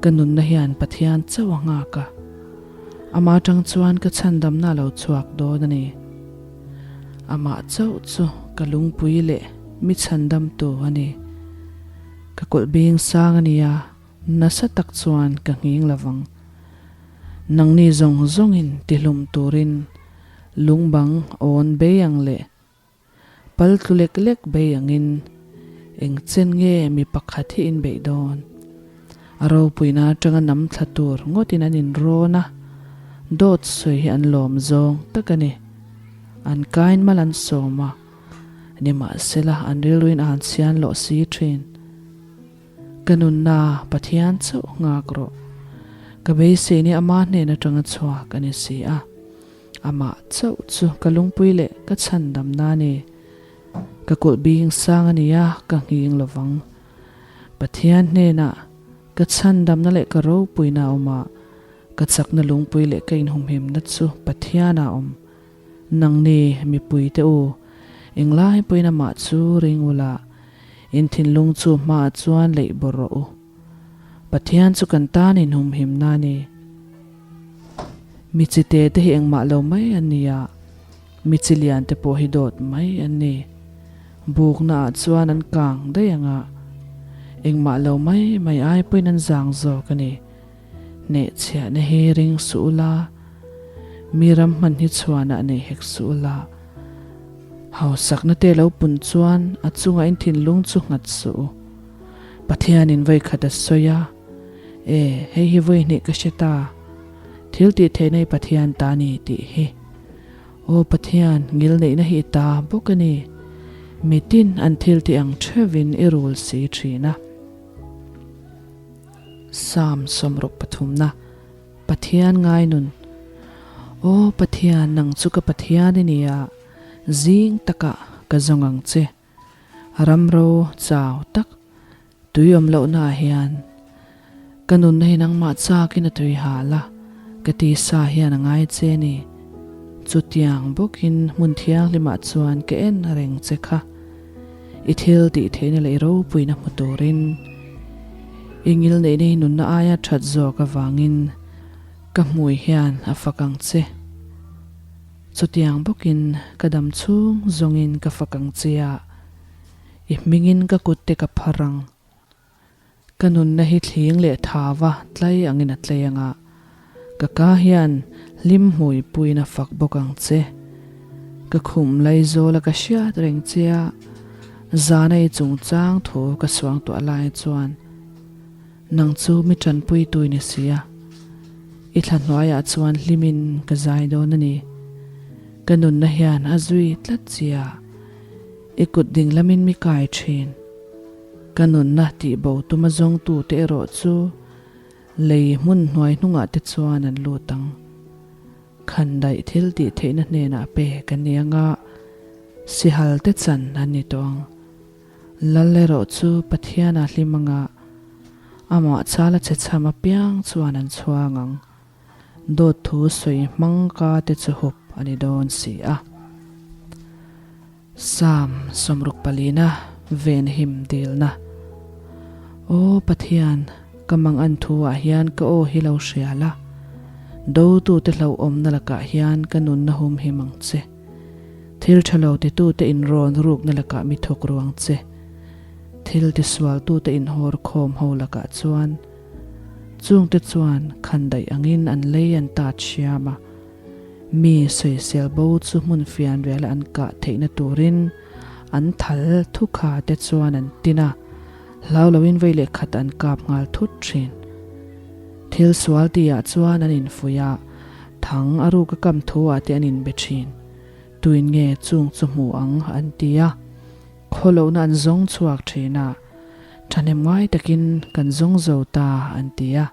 Ka nunna hian Pathian chauh a nghak a, amah atang chuan ka chhandamna a lo chhuak dawn a ni. Amah chauh chu ka lungpui leh mi chhandamtu a ni. Ka kulh bing sang a nia, nasa tak chuan ka nghing lovang. Nangni zawng zawngin tihlum turin lungbang awn bei ang leh Pal tlu lek lek bei angin eng chen nge mi pakhat hi in beih dawn? A ropuina atanga nam thla tur ngawtin an inrawn a, dawt sawi hi an lawm zawng tak a ni. An kain mal an sawm a, nimahsela an rilruin a han chhian lawh si thin. Ka nunna Pathian chauh nghak rawh. Ka beisei ni ama hnen atanga chhuak a ni si a. Amah chauh chu ka lungpui leh ka chhandamna a ni. Ka kulh bing sang a ni a, ka nghing lovang. Pathian hnenah ka chhandamna leh ka ropuina a awm a, ka chakna lungpui leh ka inhumhimna chu Pathianah a awm. Nangni mipuite u, englai pawhin amah chu ring ula, in thinlung chu hmaah chuan leih bawrh rawh u. Pathian chu kan tan inhumhimna a ni. Mi chi te te hi engmah lo mai an ni a, mi chi lian te pawh hi dawt mai an ni. Bukna ah chuan an kang daih ang a, engmah lo mai mai ai pawhin an zang zawk a ni. Hnehchhiahna hi ring suh ula, mi ram hman hi chhuanah nei hek suh ula. Hausakna te lo pun chuan a chungah in thinlung chu nghat suh u. Pathianin vawikhat a sawi a, E, hei hi vawihnih ka hre ta. Thil tih theihna i Pathian ta ni tih hi. Aw Pathian, ngilneihna hi i ta bawk a ni. Mitin an thil tih ang theuhin i rul si thin a. Psalm 63 na, Pathian ngai nun. Aw Pathian, nang chu ka Pathian i ni a, zing takah ka zawng ang che. Ramro chau tak tui awm lohna ah hian ka nunna hi nangmah chakin a tui hal a, ka tisa hian a ngai che ni. Chutiang bawkin hmun thianghlimah chuan ka en reng che kha. I thil tih theihna leh i ropuina hmu turin i ngilneihna hi nunna aia that zawk avangin ka hmui hian a fak ang che. Chutiang bawkin ka dam chhung zawngin ka fak ang che a, i hmingin ka kutte ka phar ang. Ka nunna hi thling leh thava tlai angin a tlei ang a, ka ka hian hlim hmui puiin a fak bawk ang che. Ka khum laizawla ka hriat reng che a, zana i chungchang thu ka suangtuah lai chuan Nang chu mi tanpui tui ni si a, i thla hnuaiah chuan hlimin ka zai dawn a ni. Ka nunna hian a zui tlat chi a, i kut ding lamin mi kai thin. Ka nunna tihbo tuma zawngtute erawh chu lei hmun hnuai hnungah te chuan an lut ang. Khandaih thil tih theihna hnenah pek a ni ang a, sihal te chan an ni tawh ang. Lal erawh chu Pathiana hlim anga amah chala che chham apiang chuan an chhuang ang. Dawt thu sawi hmang ka te chu hup a ni dawn si a. Psalm 60 palina Venhim dilna Aw Pathian, ka mang an thu ah hian ka aw hi lo hria la, dotute hlauhawmna lakah hian ka nunna humhim ang che. Thil tha lo titute inrawn rukna lakah mi thawk ruang che. Thil tisualtute inhawr khawm ho lakah chuan chungte chuan khandaih angin an lei an tat hriam a, mi sawisel bo chu hmun fianriala an kah theihna turin an thal thukha te chuan an tin a, hlau loin vei leh khat an kap nghal thut thin. Thil sual tihah chuan an infuih a, Thang a ruk a kam thu ah te an inbe thin. Tuin nge chung chu hmu ang an ti a, khawlohna an zawng chhuak thin a, thahnem ngai takin kan zawng zo ta an ti a,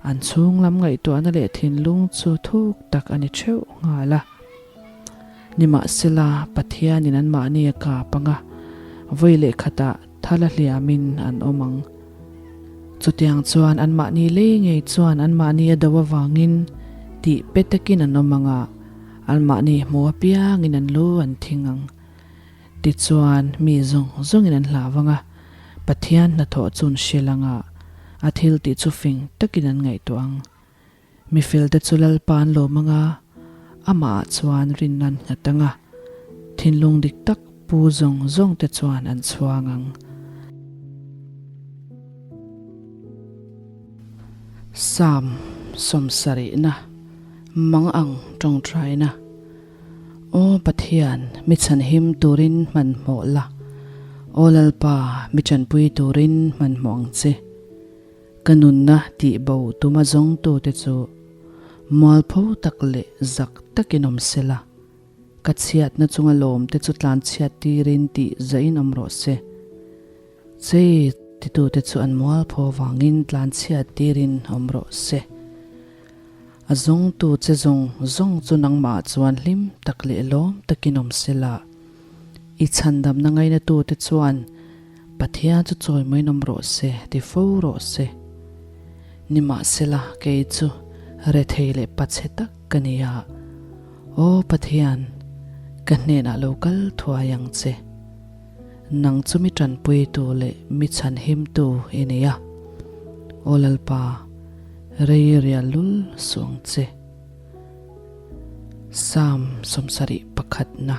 an chhung lam ngaihtuahna leh thinlung chu thuk tak a ni theuh nghal a. Nimahsela, Pathianin anmahni a kap ang a, vawi leh khatah thala hliamin an awm ang. Chutiang chuan anmahni lei ngei chuan anmahni a do avangin tih pe takin an awm ang a, anmahni hmu apiangin an lu an thing ang. Tichuan, mi zawng zawngin an hlau ang a, Pathian hnathawh chu an hrilh ang a, a thil tih chu fing takin an ngaihtuah ang. Mi felte chu Lalpa an lawm ang a, amahah chuan rinna an nghat ang a, thinlung dik tak pu zawng zawngte chuan an chhuang ang. Psalm sawmsarihna, Mang ang tawngtaina. Aw Pathian, mi chhanhim turin hmanhmawh la, Aw Lalpa, mi chanpui turin hmanhmawh ang che. Ka nunna tih bo tuma zawngtute chu mualpho tak leh zak takin awm se la, ka chhiatna chunga lawmte chu tlanchhiat tirin tih zahin awm rawh se. Chei titute chu an mualpho vangin tlanchhiat tirin awm rawh se. A zawngtu che zawng zawng chu nangmah chuan hlim tak leh lawm takin awm se la, i chhandamna ngainatute chuan Pathian chu chawimawiin awm rawh se ti fo rawh se. Nimahsela kei chu rethei leh pachhe tak ka ni a, Aw Pathian, ka hnenah lo kal thuai ang che. Nang chu mi tanpuitu leh mi chhanhimtu i ni a, Aw Lalpa, rei rial lul suh ang che. Psalm 71 na.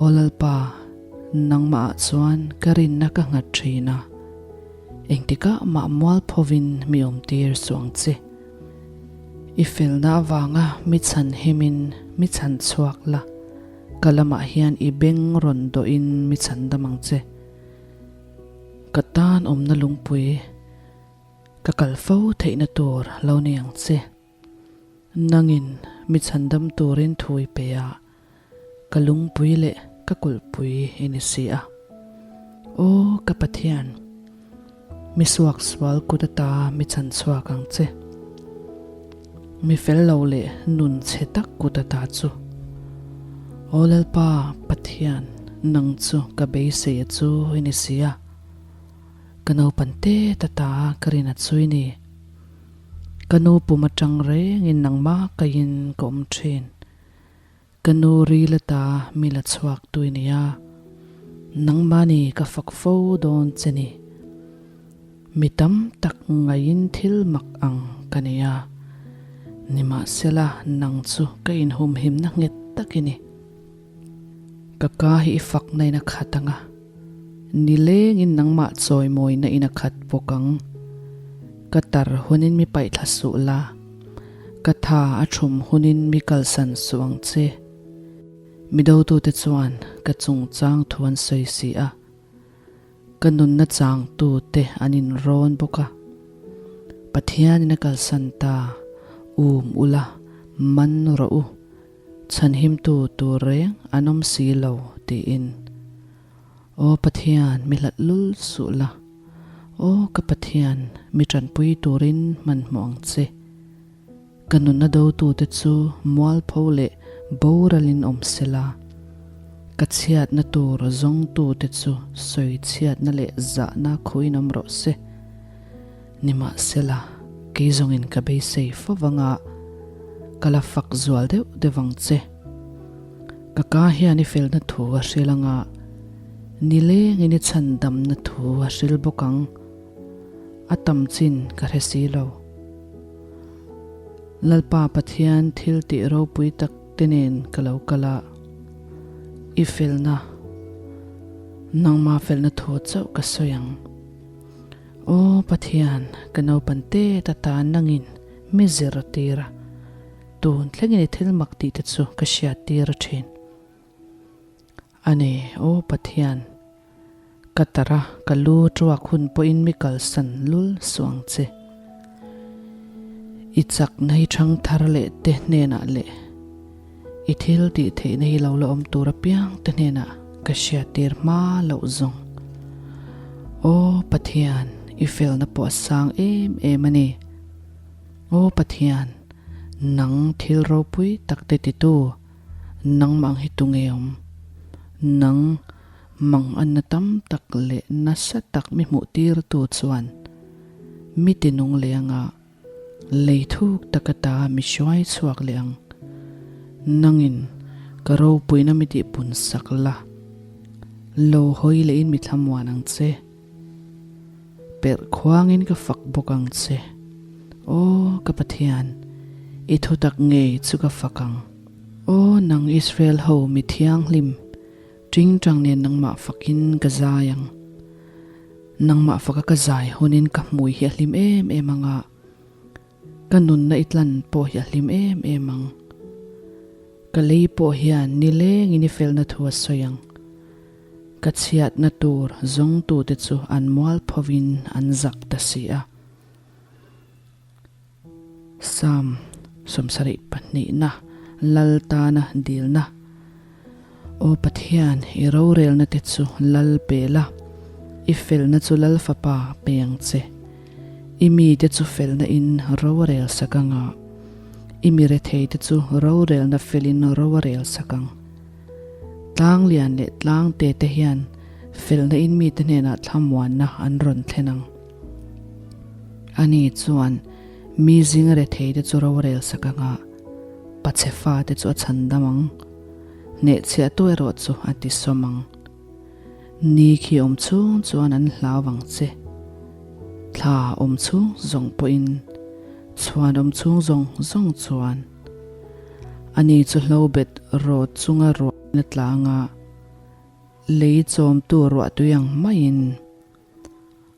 Aw Lalpa, nangmahah chuan ka rinna ka nghat thin a, engtikah mah mualphovin mi awmtir suh ang che. I felna avanga mi chhan himin mi chhan chhuak la, ka lamah hian i beng rawn dawhin mi chhan dam ang che. Ka tan awmna lungpui ka kal fo theihna tur lo ni ang che. Nangin mi chhandam turin thu i pe a, ka lungpui leh ka kulhpui i ni si a. Aw ka Pathian, mi suaksual kut ata mi chhan chhuak ang che. Mi fel lo leh nun chhe tak kut ata chu. Aw Lalpa Pathian, nang chu ka beisei a chu i ni si a. Ka naupan tet ata ka rin a chu i ni. Ka nu pum atang rengin nangmah kaiin ka awm thin. Ka nu ril ata mi la chhuak tui nia. Nangmahni ka fak fo dawn che ni. Mi tam tak ngaiin thil mak ang ka nei a. Nimahsela nang chu ka inhumhimna nghet tak i ni. Ka ka hi i fakna in a khat ang a, nilengin nangmah chawimawina in a khat bawk ang. Ka tar hunin mi paihthla suh la, ka tha a thum hunin mi kalsan suh ang che. Mi dotute chuan ka chungchang thu an sawi si a, Ka nunna changtute an inrawn bawk a, Pathianin a kalsan ta, um ula, man rawh u, chhanhimtu tur reng an awm si lo, tiin. Aw Pathian, mi hlat lul suh la, aw ka Pathian, mi tanpui turin hmanhmawh ang che. Ka nunna dotute chu mualpho leh boralin awm sela, ka chhiatna tur zawngtute chu sawi chhiatna leh zahna khuin awm rawh se. Nimahsela, kei zawngin ka beisei fo vanga ka la fak zual deuh deuh ang che. Ka ka hian i felna thu a hril anga, nilengin i chhandamna thu a hril bawk ang. A tam chin ka hre si lo. Lalpa Pathian thil tih ropui tak te nen ka lo kal a, i felna, nangma felna thu chauh ka sawi ang. Aw Pathian, ka naupan tet atan nangin mi zir a tir a, tun thlengin i thil mak tih te chu ka hriat tir a thin. A ni, aw Pathian, ka tar a, ka lu tuak hun pawhin mi kalsan lul suh ang che. I chakna hi thang thar leh te hnenah leh i thil tih theihna hi lo la awm tur apiang te hnenah ka hriattir hma loh zawng. Aw Pathian, i felna pawh a sang em em a ni. Aw Pathian, nang thil ropui tak te titu, Nangmah ang hi tu nge awm? Nang mang anna tam tak leh nasa tak mi hmuh tirtu chuan. Mi tinung leh anga lei thuk tak ata mi hruai chhuak leh ang. Nangin ka ropuina mi tihpun sak la, lo hawi lehin mi thlamuan ang che. Perh khuangin ka fak bawk ang che. Aw ka Pathian, i thutak ngei chu ka fak ang. Aw nang Israel ho mi thianghlim, tingtang nen nangmah fakin ka zai ang. Nangmah faka ka zai hunin ka hmui hi a hlim em em ang a, ka nunna i tlan pawh hi a hlim em em ang. Ka lei pawh hian nilengin i felna thu a sawi ang. Ka chhiatna tur zawngtute chu an mualphovin an zak ta si a. Psalm 72 na Lal tana dilna Aw Pathian, i rorelna te chu Lal pe la, i felna chu Lal Fapa pe ang che. I mite chu felna in ro a rel sak ang a, i mi rethei te chu rorelna felin ro a rel sak ang. Tlang lian leh tlang te te hian felna in mite hnenah thlamuanna an rawn thlen ang. Ani chuan mi zinga rethei te chu rorel sak ang a, pachhe fate chu a chhandam ang. Hnehchhiahtu erawh chu a tisawm ang. Ni khi awm chhung chuan an hlau ang che. Thla awm chhung zawng pawhin, chhuan awm chhung zawng zawng chuan. Ani chu hlobet rawt chunga ruahna tlanga lei chawmtu ruahtui ang maiin.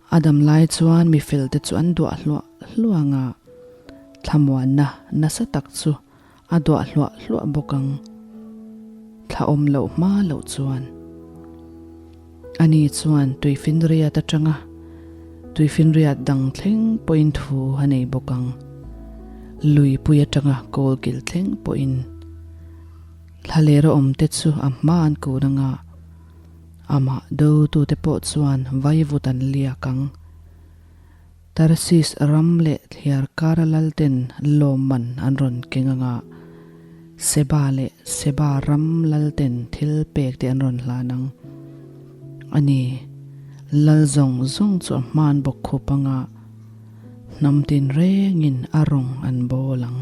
A dam lai chuan mi felte chu an duah hluah hluah ang a, thlamuanna nasa tak chu a duah hluah hluah bawk ang. Thla awm loh hma loh chuan. Ani chuan tuifinriat atanga tuifinriat dang thleng pawhin thu a nei bawk ang. Luipui atanga kawlkil thleng pawhin thlalera awmte chu a hma an kun ang a. Amah dotute pawh chuan vaivut an liak ang. Tarsis ram leh thliar kara lalten lawmman an rawn keng ang a, Seba leh Seba ram lalten thil pek te an rawn hlan ang. A ni, lal zawng zawng chu a hman bawk khup ang a, hnam tinrengin a rawng an bawl ang.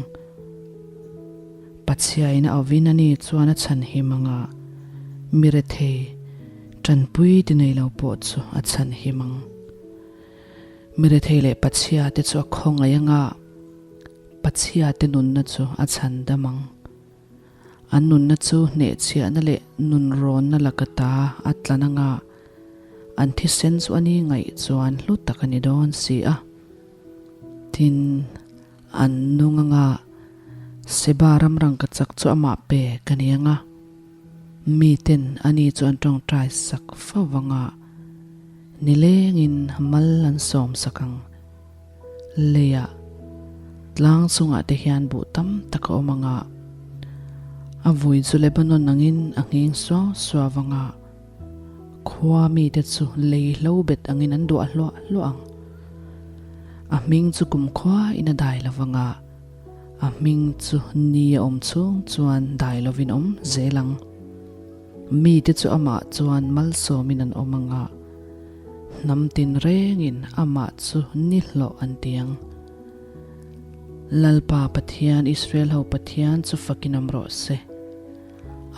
Pathiain a awin a ni chuan a chhanhim ang a, mi rethei, tanpui ti nei lo pawh chu a chhanhim ang. Mi rethei leh Pathiate chu a khawngaih ang a, Pathiate nunna chu a chhandam ang. An nunna chu hnehchhiahna leh nunrawnna laka ta a tlan ang a, an thisen chu a ni ngaih chuan hlu tak a ni dawn si a. Tin. An nung anga Seba ram rangkachak chu amah pe ka ni anga, miten ani chu an tawngtai sak fo anga, nilengin mal an sawm sak ang. Leiah tlang chungah te hian buh tam tak a awm anga, a vui chu Lebanon angin a nghing suau suau anga, Khua mite chu lei hlo bet angin an duah hluah hluah ang. A hming chu kumkhua in a dai lo vang a, a hming chu ni a awm chhung chuan dai lovin awm zel ang. Mite chu amah chuan malsawmin an awm ang a, hnam tinrengin amah chu ni hlawh an ti ang. Lalpa Pathian, Israel ho Pathian chu fakin awm rawh se.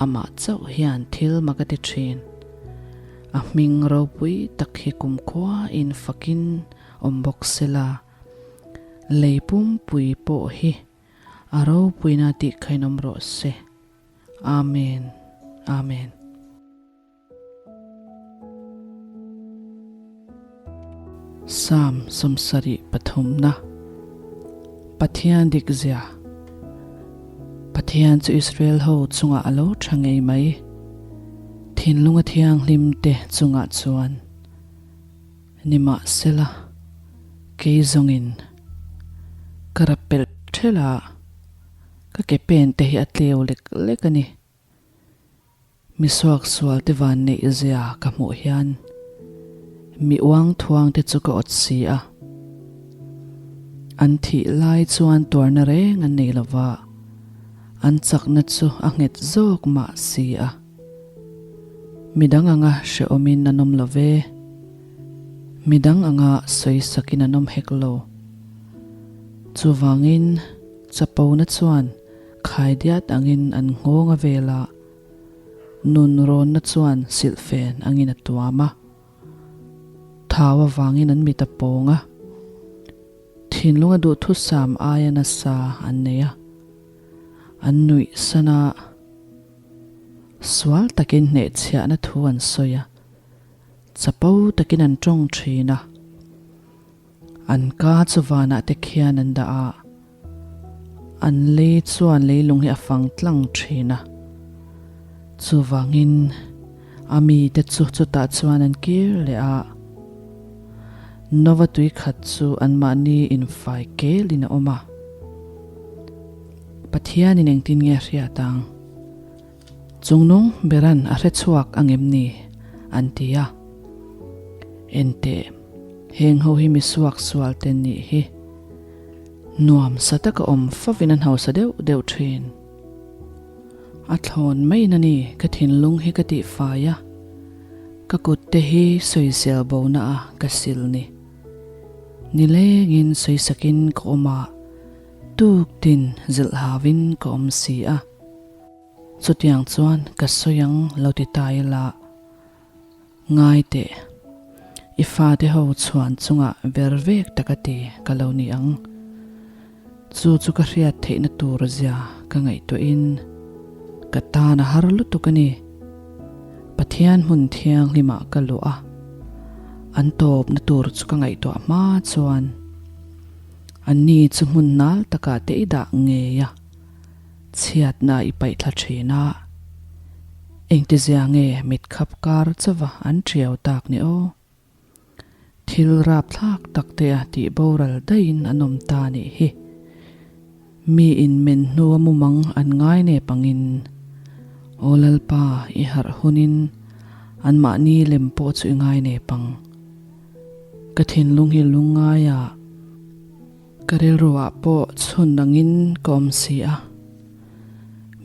Amah chauh hian thil mak a ti thin. A hming ropui tak hi kumkhua in fakin awm bawk sela, lei pumpui pawh hi a ropuina tih khain awm rawh se. Amen. Amen. Psalm 73 na Pathian dik zia Pathian chu Israel ho chungah a lo tha ngei mai. Thinlunga thianghlim te chungah chuan nimahsela kei zawngin ka rap pelh thelh a, ka ke pen te hi a tleu lek lek a ni. Mi suaksual te van neih zia ka hmuh hian mi uang thuang te chu ka awt si a. An thih lai chuan tuarna reng an nei lova, an chakna chu a nghet zawk mah si a. Midang anga hrehawmin an awm lo ve, midang anga sawisakin an awm hek lo. Chuvangin chapona chuan khaidiat angin an nghawng a vel a, nun rawnna chuan silhfen angin a tuam a. Thau avangin an mit a pawng a, thinlunga duhthusam aia nasa an nei a, an nuih san a, sual takin hnehchhiahna thu an sawi a, chapo takin an tawng thin a, an ka chu vanah te khian an dah a, an lei chuan leilung hi a fang tlang thin a, chuvangin a mite chu chutah chuan an kir leh a, Nova tui khat chu anmahni infai kelin a awm a. Pathianin engtin nge a hriat ang? Chungnung beran a hre chhuak ang em ni? an ti a. Enteh, heng ho hi mi suak sual te nih hi. Nuam sa taka awm fovin an hausa deuh deuh thin. A thlawn maiin a ni ka thinlung hi ka tihfai a, ka kut te hi sawisel bona a ka sil ni. Nilengin sawisakin ka awm a, Tuktin zilh hauin ka awm si a, chutiang chuan ka sawi ang lo ti ta ila, Ngai teh, i fate ho chhuan chungah ver vek tak a ti ka lo ni ang. Chu chu ka hriat theihna tur zia ka ngaihtuahin ka tan a har lutuk a ni. Pathian hmun thianghlimah ka luh a, an tawpna tur chu ka ngaihtuah hma chuan, Anni chu hmun nal takah te i dah ngei a, chhiatna i paih thla thin a. Engtizia nge mit khap kar chauva an ṭiau tak ni aw? Thil rapthlak tak te a tih boral daihin an awm ta nih hi. Mi in men hnua mumang an ngai nep angin, Aw Lalpa, i harh hunin anmahni lem pawh chu i ngai nep ang. Ka thinlung hi lungngai a, ka rilruah pawh chhun angin ka awm si a.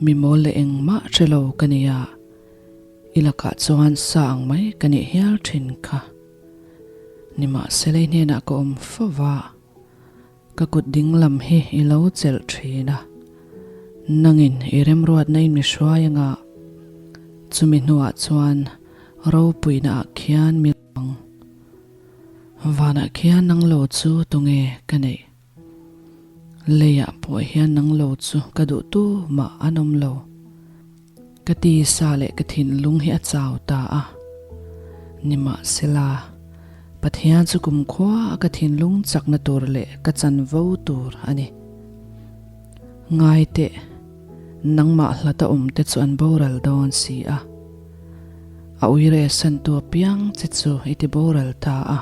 Mi mawl leh engmah hre lo ka ni a, i lakah chuan sa ang mai ka nih hial thin kha. Nimahsela i hnenah ka awm fo va. Ka kut ding lam hi i lo chelh thin a, nangin i remruatna in mi hruai anga, chumi hnuah chuan ropuina ah khian mi ang. Vanah khian nang lo chu tunge ka neih? Leiah pawh hian nang lo chu ka duh tu mah an awm lo. Ka tisa leh ka thinlung hi a chau ta a. Nimahsela, Pathian chu kumkhua a ka thinlung chakna tur leh ka chanvo tur a ni. Ngai teh, nangmah hlata awmte chu an boral dawn si a. A uire santu apiang che chu i ti boral ta a.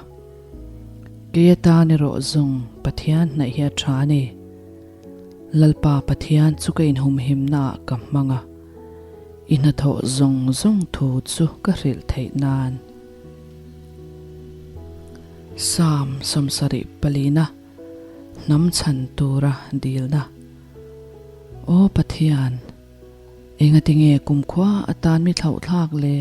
Kei atan erawh zawng Pathian hnaih hi a tha a ni. Lalpa Pathian chu ka inhumhimnaah ka hmang a, i hnathawh zawng zawng thu chu ka hrilh theih nan. Psalm 70 palina Hnam chhan tura dilna Aw Pathian, engatinge kumkhua atan mi thlauhthlak le?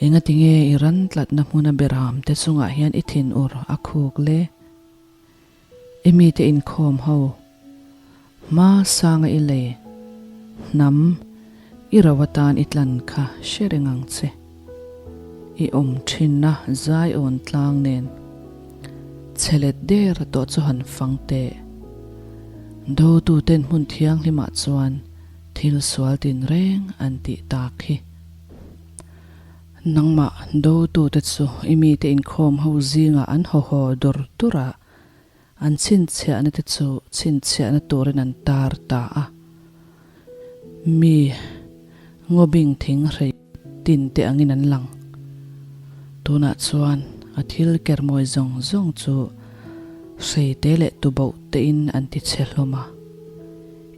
Engatinge i ran tlatna hmuna beramte chungah hian i thinur a khuk le? I mite inkhawm ho hma sanga i lei hnam i ro atan i tlan kha hre reng ang che. I awm thinna zaiawn tlang nen che let der tawh chu han fang teh. Dotuten hmun thianghlimah chuan thil sual tinreng an tih tak hi. Nangmah dotute chu i mite inkhawm ho zingah an haw haw dur dur a, an chhinchhiahna te chu chhinchhiahna turin an tar ta a. Mi ngawbing thing hrei tin te angin an lang. Tunah chuan a thil kermawi zawng zawng chu hrei te leh tuboh tein an ti chhe hlawm a.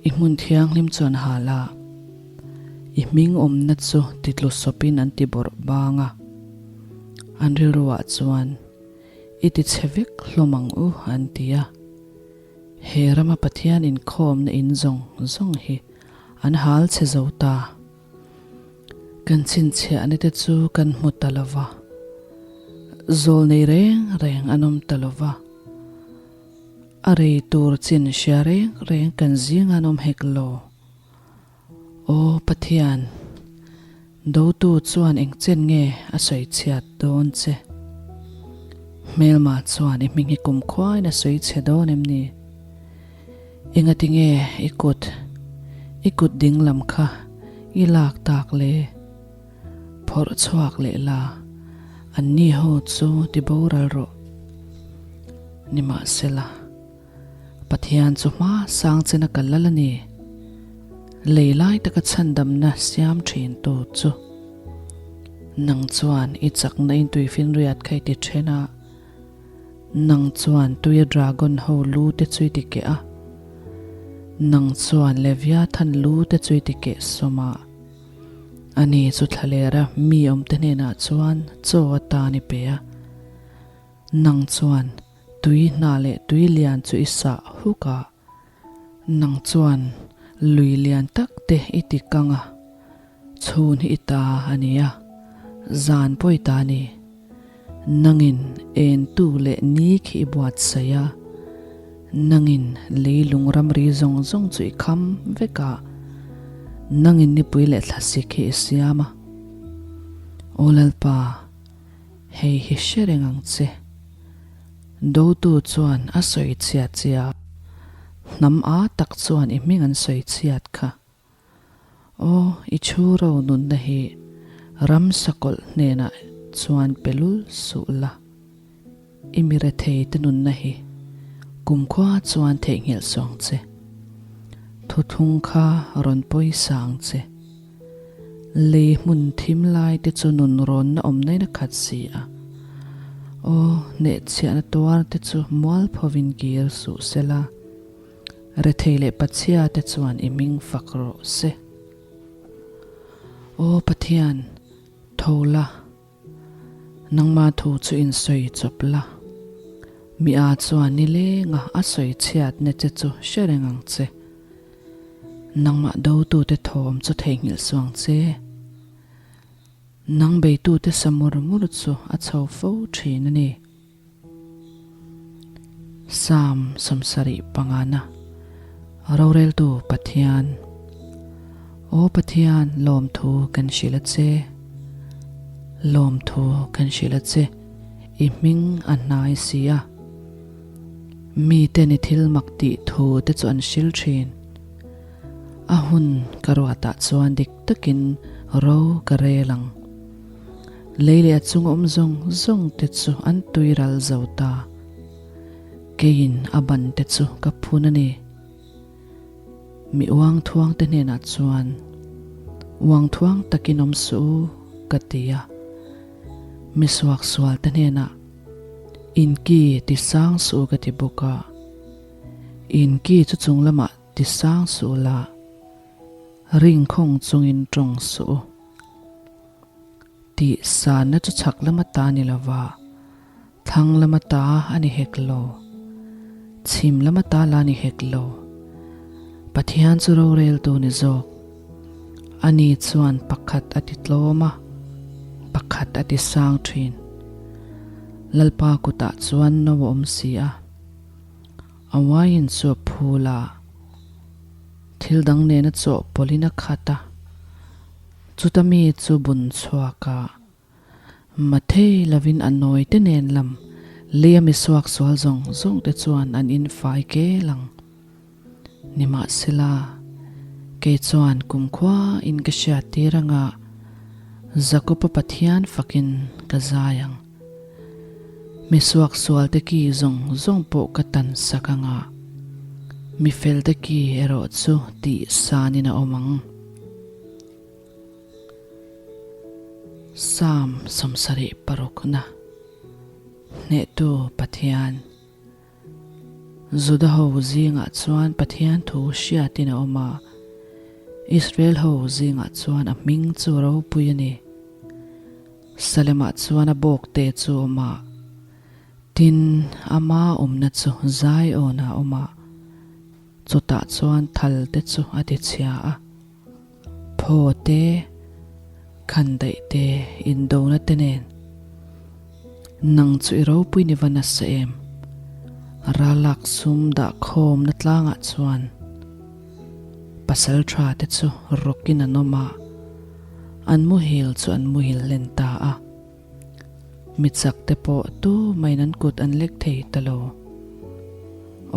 I hmun thianghlim chu an hal a, i hming awmna chu titlu sawpin an ti bawrh bang a. An rilruah chuan, I ti chhe vek hlawm ang u, an ti a. He rama Pathian inkhawmna in zawng zawng hi an hal chhe zo ta. Kan chhinchhiahna te chu kan hmu ta lo va, zawl nei reng reng an awm ta lo va. A rei tur chin hria reng reng kan zing an awm hek lo. Aw Pathian, dotu chuan eng chen nge a sawi chhiat dawn che? Hmelma chuan i hming hi kumkhuain a sawi chhe dawn em ni? Engati nge i kut, i kut dinglam kha i lak tak le? Phawrh chhuak leh la, anni ho chu ti boral rawh. Nimahsela, Pathian chu hma sang chena ka lal a ni. Lei lai taka chhandamna siam thintu chu. Nang chuan i chakna in tuifinriat kha i ti then a. Nang chuan tuia dragon ho lu te chu i ti keh a. Nang chuan Leviathan lu te chu i ti keh sawm a. Ani chu thlalera mi awmte hnenah chuan chaw atan i pe a. Nang chuan tui hna leh tui lian chu i sah huk a. Nang chuan lui lian tak te i ti kang a, chhun hi i ta a ni a, zan pawh i ta a ni. Nangin entu leh ni khi i buatsaih a, nangin leilung ramri zawng zawng chu i kham vek a, nangin nipui leh thlasik hi i siam a. Aw Lalpa, hei hi hre reng ang che. Dotu chuan a sawi chhiat che a, hnam a tak chuan i hming an sawi chhiat kha. Aw, i chhu ro nunna hi ram sakawlh hnenah chuan pe lul suh la. I mi rethei te nunna hi kumkhua chuan theihnghilh suang che. Thuthlung kha rawn pawisa ang che. Lei hmun thim lai te chu nun rawnna awm nain a khat si a. Aw, hnehchhiahna tuar te chu mualphovin kir suh sela. Rethei leh Pachhia te chuan i hming fak rawh se. Aw Pathian, tho la, nangma thu chu in sawi chawp la. Mi a chuan nilenga a sawi chhiatna che chu hre reng ang che. Nangmah dotute thawm chu theihnghilh suang che. Nang beitute sa mur mur chu a chho fo thin a ni. Psalm 75 Roreltu Pathian Aw Pathian, lawmthu kan hrilh a che, Lawmthu kan hrilh a che, i hming a hnai si a. Miten i thil mak tih thu te chu an hril thin. A hun ka ruatah chuan dik takin ro ka rel ang. Lei leh a chung awm zawng zawng te chu an tui ral zo ta. Keiin a ban te chu ka phun a ni. Mi uang thuang te hnenah chuan, Uang thuang takin awm suh u, ka ti a. Mi suak sual te hnenah, In ki ti sang suh u ka ti bawk a. In ki chu chung lamah ti sang suh la, ringkhawng chungin tawng suh u. Tih sanna chu chhak lama ta ni lova, thlang lama ta a ni hek lo, chhim lama ta la ni hek lo. Pathian chu roreltu ni zawk. Ani chuan pakhat a ti tlawm a, pakhat a ti sang thin. Lalpa kutah chuan no a awm si a, a wine chu a phul a, thil dang nena chawhpawlhin a khat a. Chuta mi chu bun chhuak a, Mathei lovin a nawi te nen lam lei a mi suak sual zawng zawng te chuan an in fai kel ang. Nimahsela, kei chuan kumkhua in ka hriat tir anga Jakob-a Pathian fakin ka zai ang. Mi suak sual te ki zawng zawng pawh ka tan sak anga mi fel te ki erawh chu tih sanin a awm ang. Psalm 76 na Hnehtu Pathian Juda ho zingah chuan Pathian thu hriatin a awm a, Israel ho zingah chuan a hming chu ropui a ni. Salemah chuan a bawkte chu a awm a, tin, ama awmna chu Zion-ah a awm a. Chutah chuan thal te chu a ti chhia a, phaw te, khandaih te, indona te nen. Nang chu i ropui ni va nasa em? Ralak sum dah khawmna tlangah chuan pasal tha te chu rawkin an awm a, an muhil chu an muhil hlen ta a. Mi chak te pawh tu main an kut an lek thei ta lo.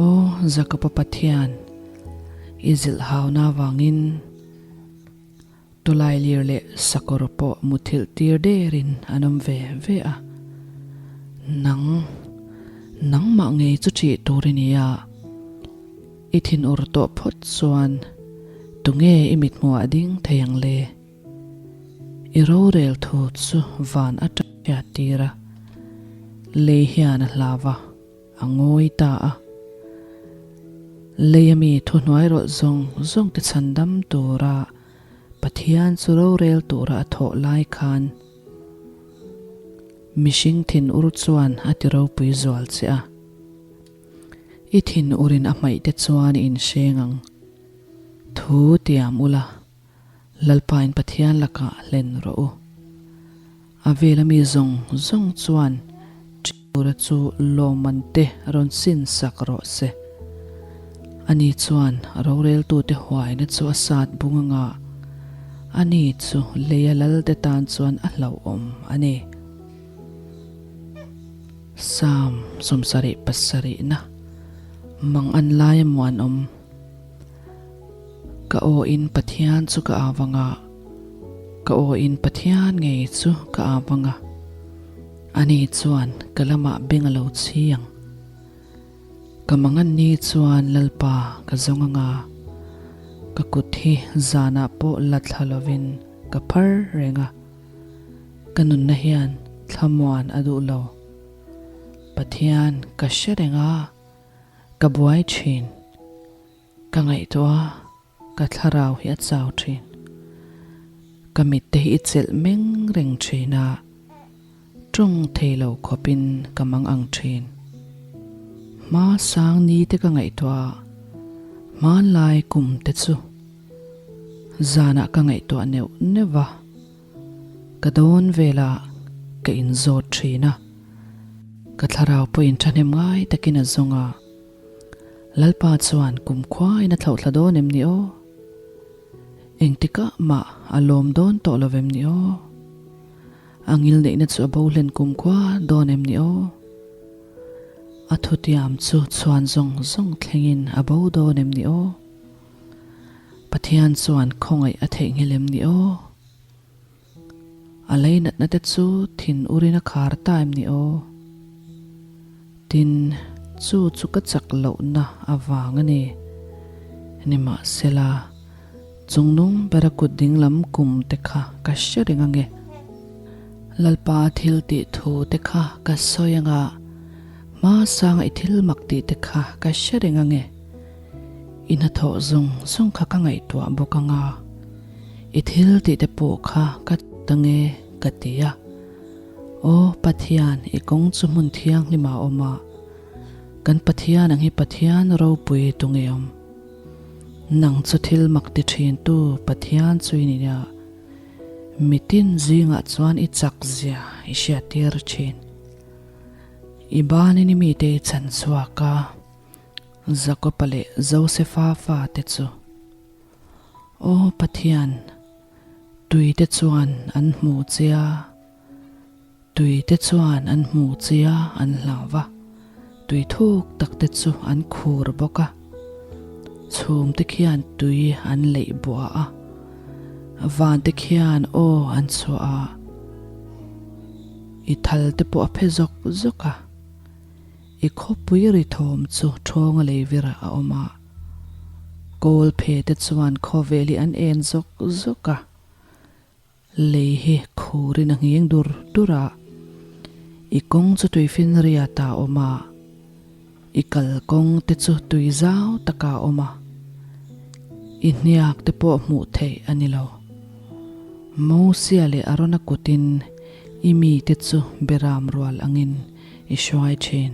Aw Jakoba Pathian, i zilh hauna avangin Tawlailir leh sakawr pawh muthilh tir derin an awm ve ve a. Nang, nangmah ngei chu ṭih tur i ni a, i thinur tawh phawt chuan tunge i mithmuh ah ding thei ang le? I rorel thu chu van aṭang hriat tir a, lei hian a hlau a, a ngawi ta a. Lei ami thuhnuai rawlh zawng zawng te chhandam tura Pathian chu rorel tura a thawh lai khan mihring thinur chuan a ti ropui zual che a. I thinurin a hmaih te chuan i inhreng ang. Thu tiam ula. Lalpain Pathian lakah hlen rawh u. A vela mi zawng zawng chuan Ṭiura chu lawmman te rawn sin sak rawh se. Ani chuan roreltute huaina chu a sat bung anga ani chu leia lalte tan chuan a hlauhawm a ni. Psalm 77 na mang an lai a muanawm. Ka aw in Pathian chu ka au anga, ka aw in Pathian ngei chu ka au anga, ani chuan ka lamah beng a lo chhi ang. Ka mangan ni chuan Lalpa ka zawng anga, ka kut hi zanah pawh la thla lovin ka phar reng a, ka nunna hian thlamuan a duh lo. Pathian ka hre reng a. Ka buai thin. Ka ngaihtuah a, ka thlarau hi a chau thin. Ka mit te hi i chelh meng reng thin a, tawng thei lo khawpin ka mang ang thin. Hma sang ni te ka ngaihtuah a, hmanlai kum te chu zanah ka ngaihtuah neuh neuh va, ka dawn velah ka inzawt thin a. Ka thlarau pawhin thahnem ngai takin a zawng a, Lalpa chuan kumkhuain a thlauhthla dawn em ni aw? Engtikah mah a lawm dawn tawh lo vem ni aw? A ngilneihna chu a bo hlen kumkhua dawn em ni aw? A thutiam chu chhuan zawng zawng thlengin a bo dawn em ni aw? Pathian chuan khawngaih a theihnghilh em ni aw? A lei natna te chu thin urin a khar ta em ni aw? Tin, chu chu ka chak lohna avang a ni. Nimahsela, chungnung bera kut dinglam kum te kha ka hre reng ange. Lalpa thil tih thu te kha ka sawi anga, hma sanga i thil mak tih te kha ka hre reng ange. I hnathawh zawng zawng kha ka ngaihtuah bawk anga, i thil tih te pawh kha ka ta nge ka ti a. Aw Pathian, i kawng chu hmun thianghlim ah a awm a, kan Pathian ang hi Pathian ropui tu nge awm? Nang chu thil mak ti thin tu Pathian chu i ni a, mitin zingah chuan i chak zia i hriattir thin. I banin i mite i chhan chhuak a. Jakopa leh Josefa fate chu, Aw Pathian, tuite chuan an hmu che a, tuite chuan an hmu che a an hlau va, tui thuk takte chu an khur bawk a, chhumte khian tui an leih buah a, vante khian aw an chhuah a, i thalte pawh a phe zawk zawk a. I khawpui ri thawm chu ṭhawnga lei virah a awm a, kawl phe te chuan khawvel hi an en zawk zawk a, lei hi khurin a nghing dur dur a, i kawng chu tuifinriat ah a awm a, i kalkawng te chu tui zau takah a awm a, i hniak te pawh hmuh theih a ni lo. Mosia leh Arona kutin i mite chu beram rual angin i hruai thin.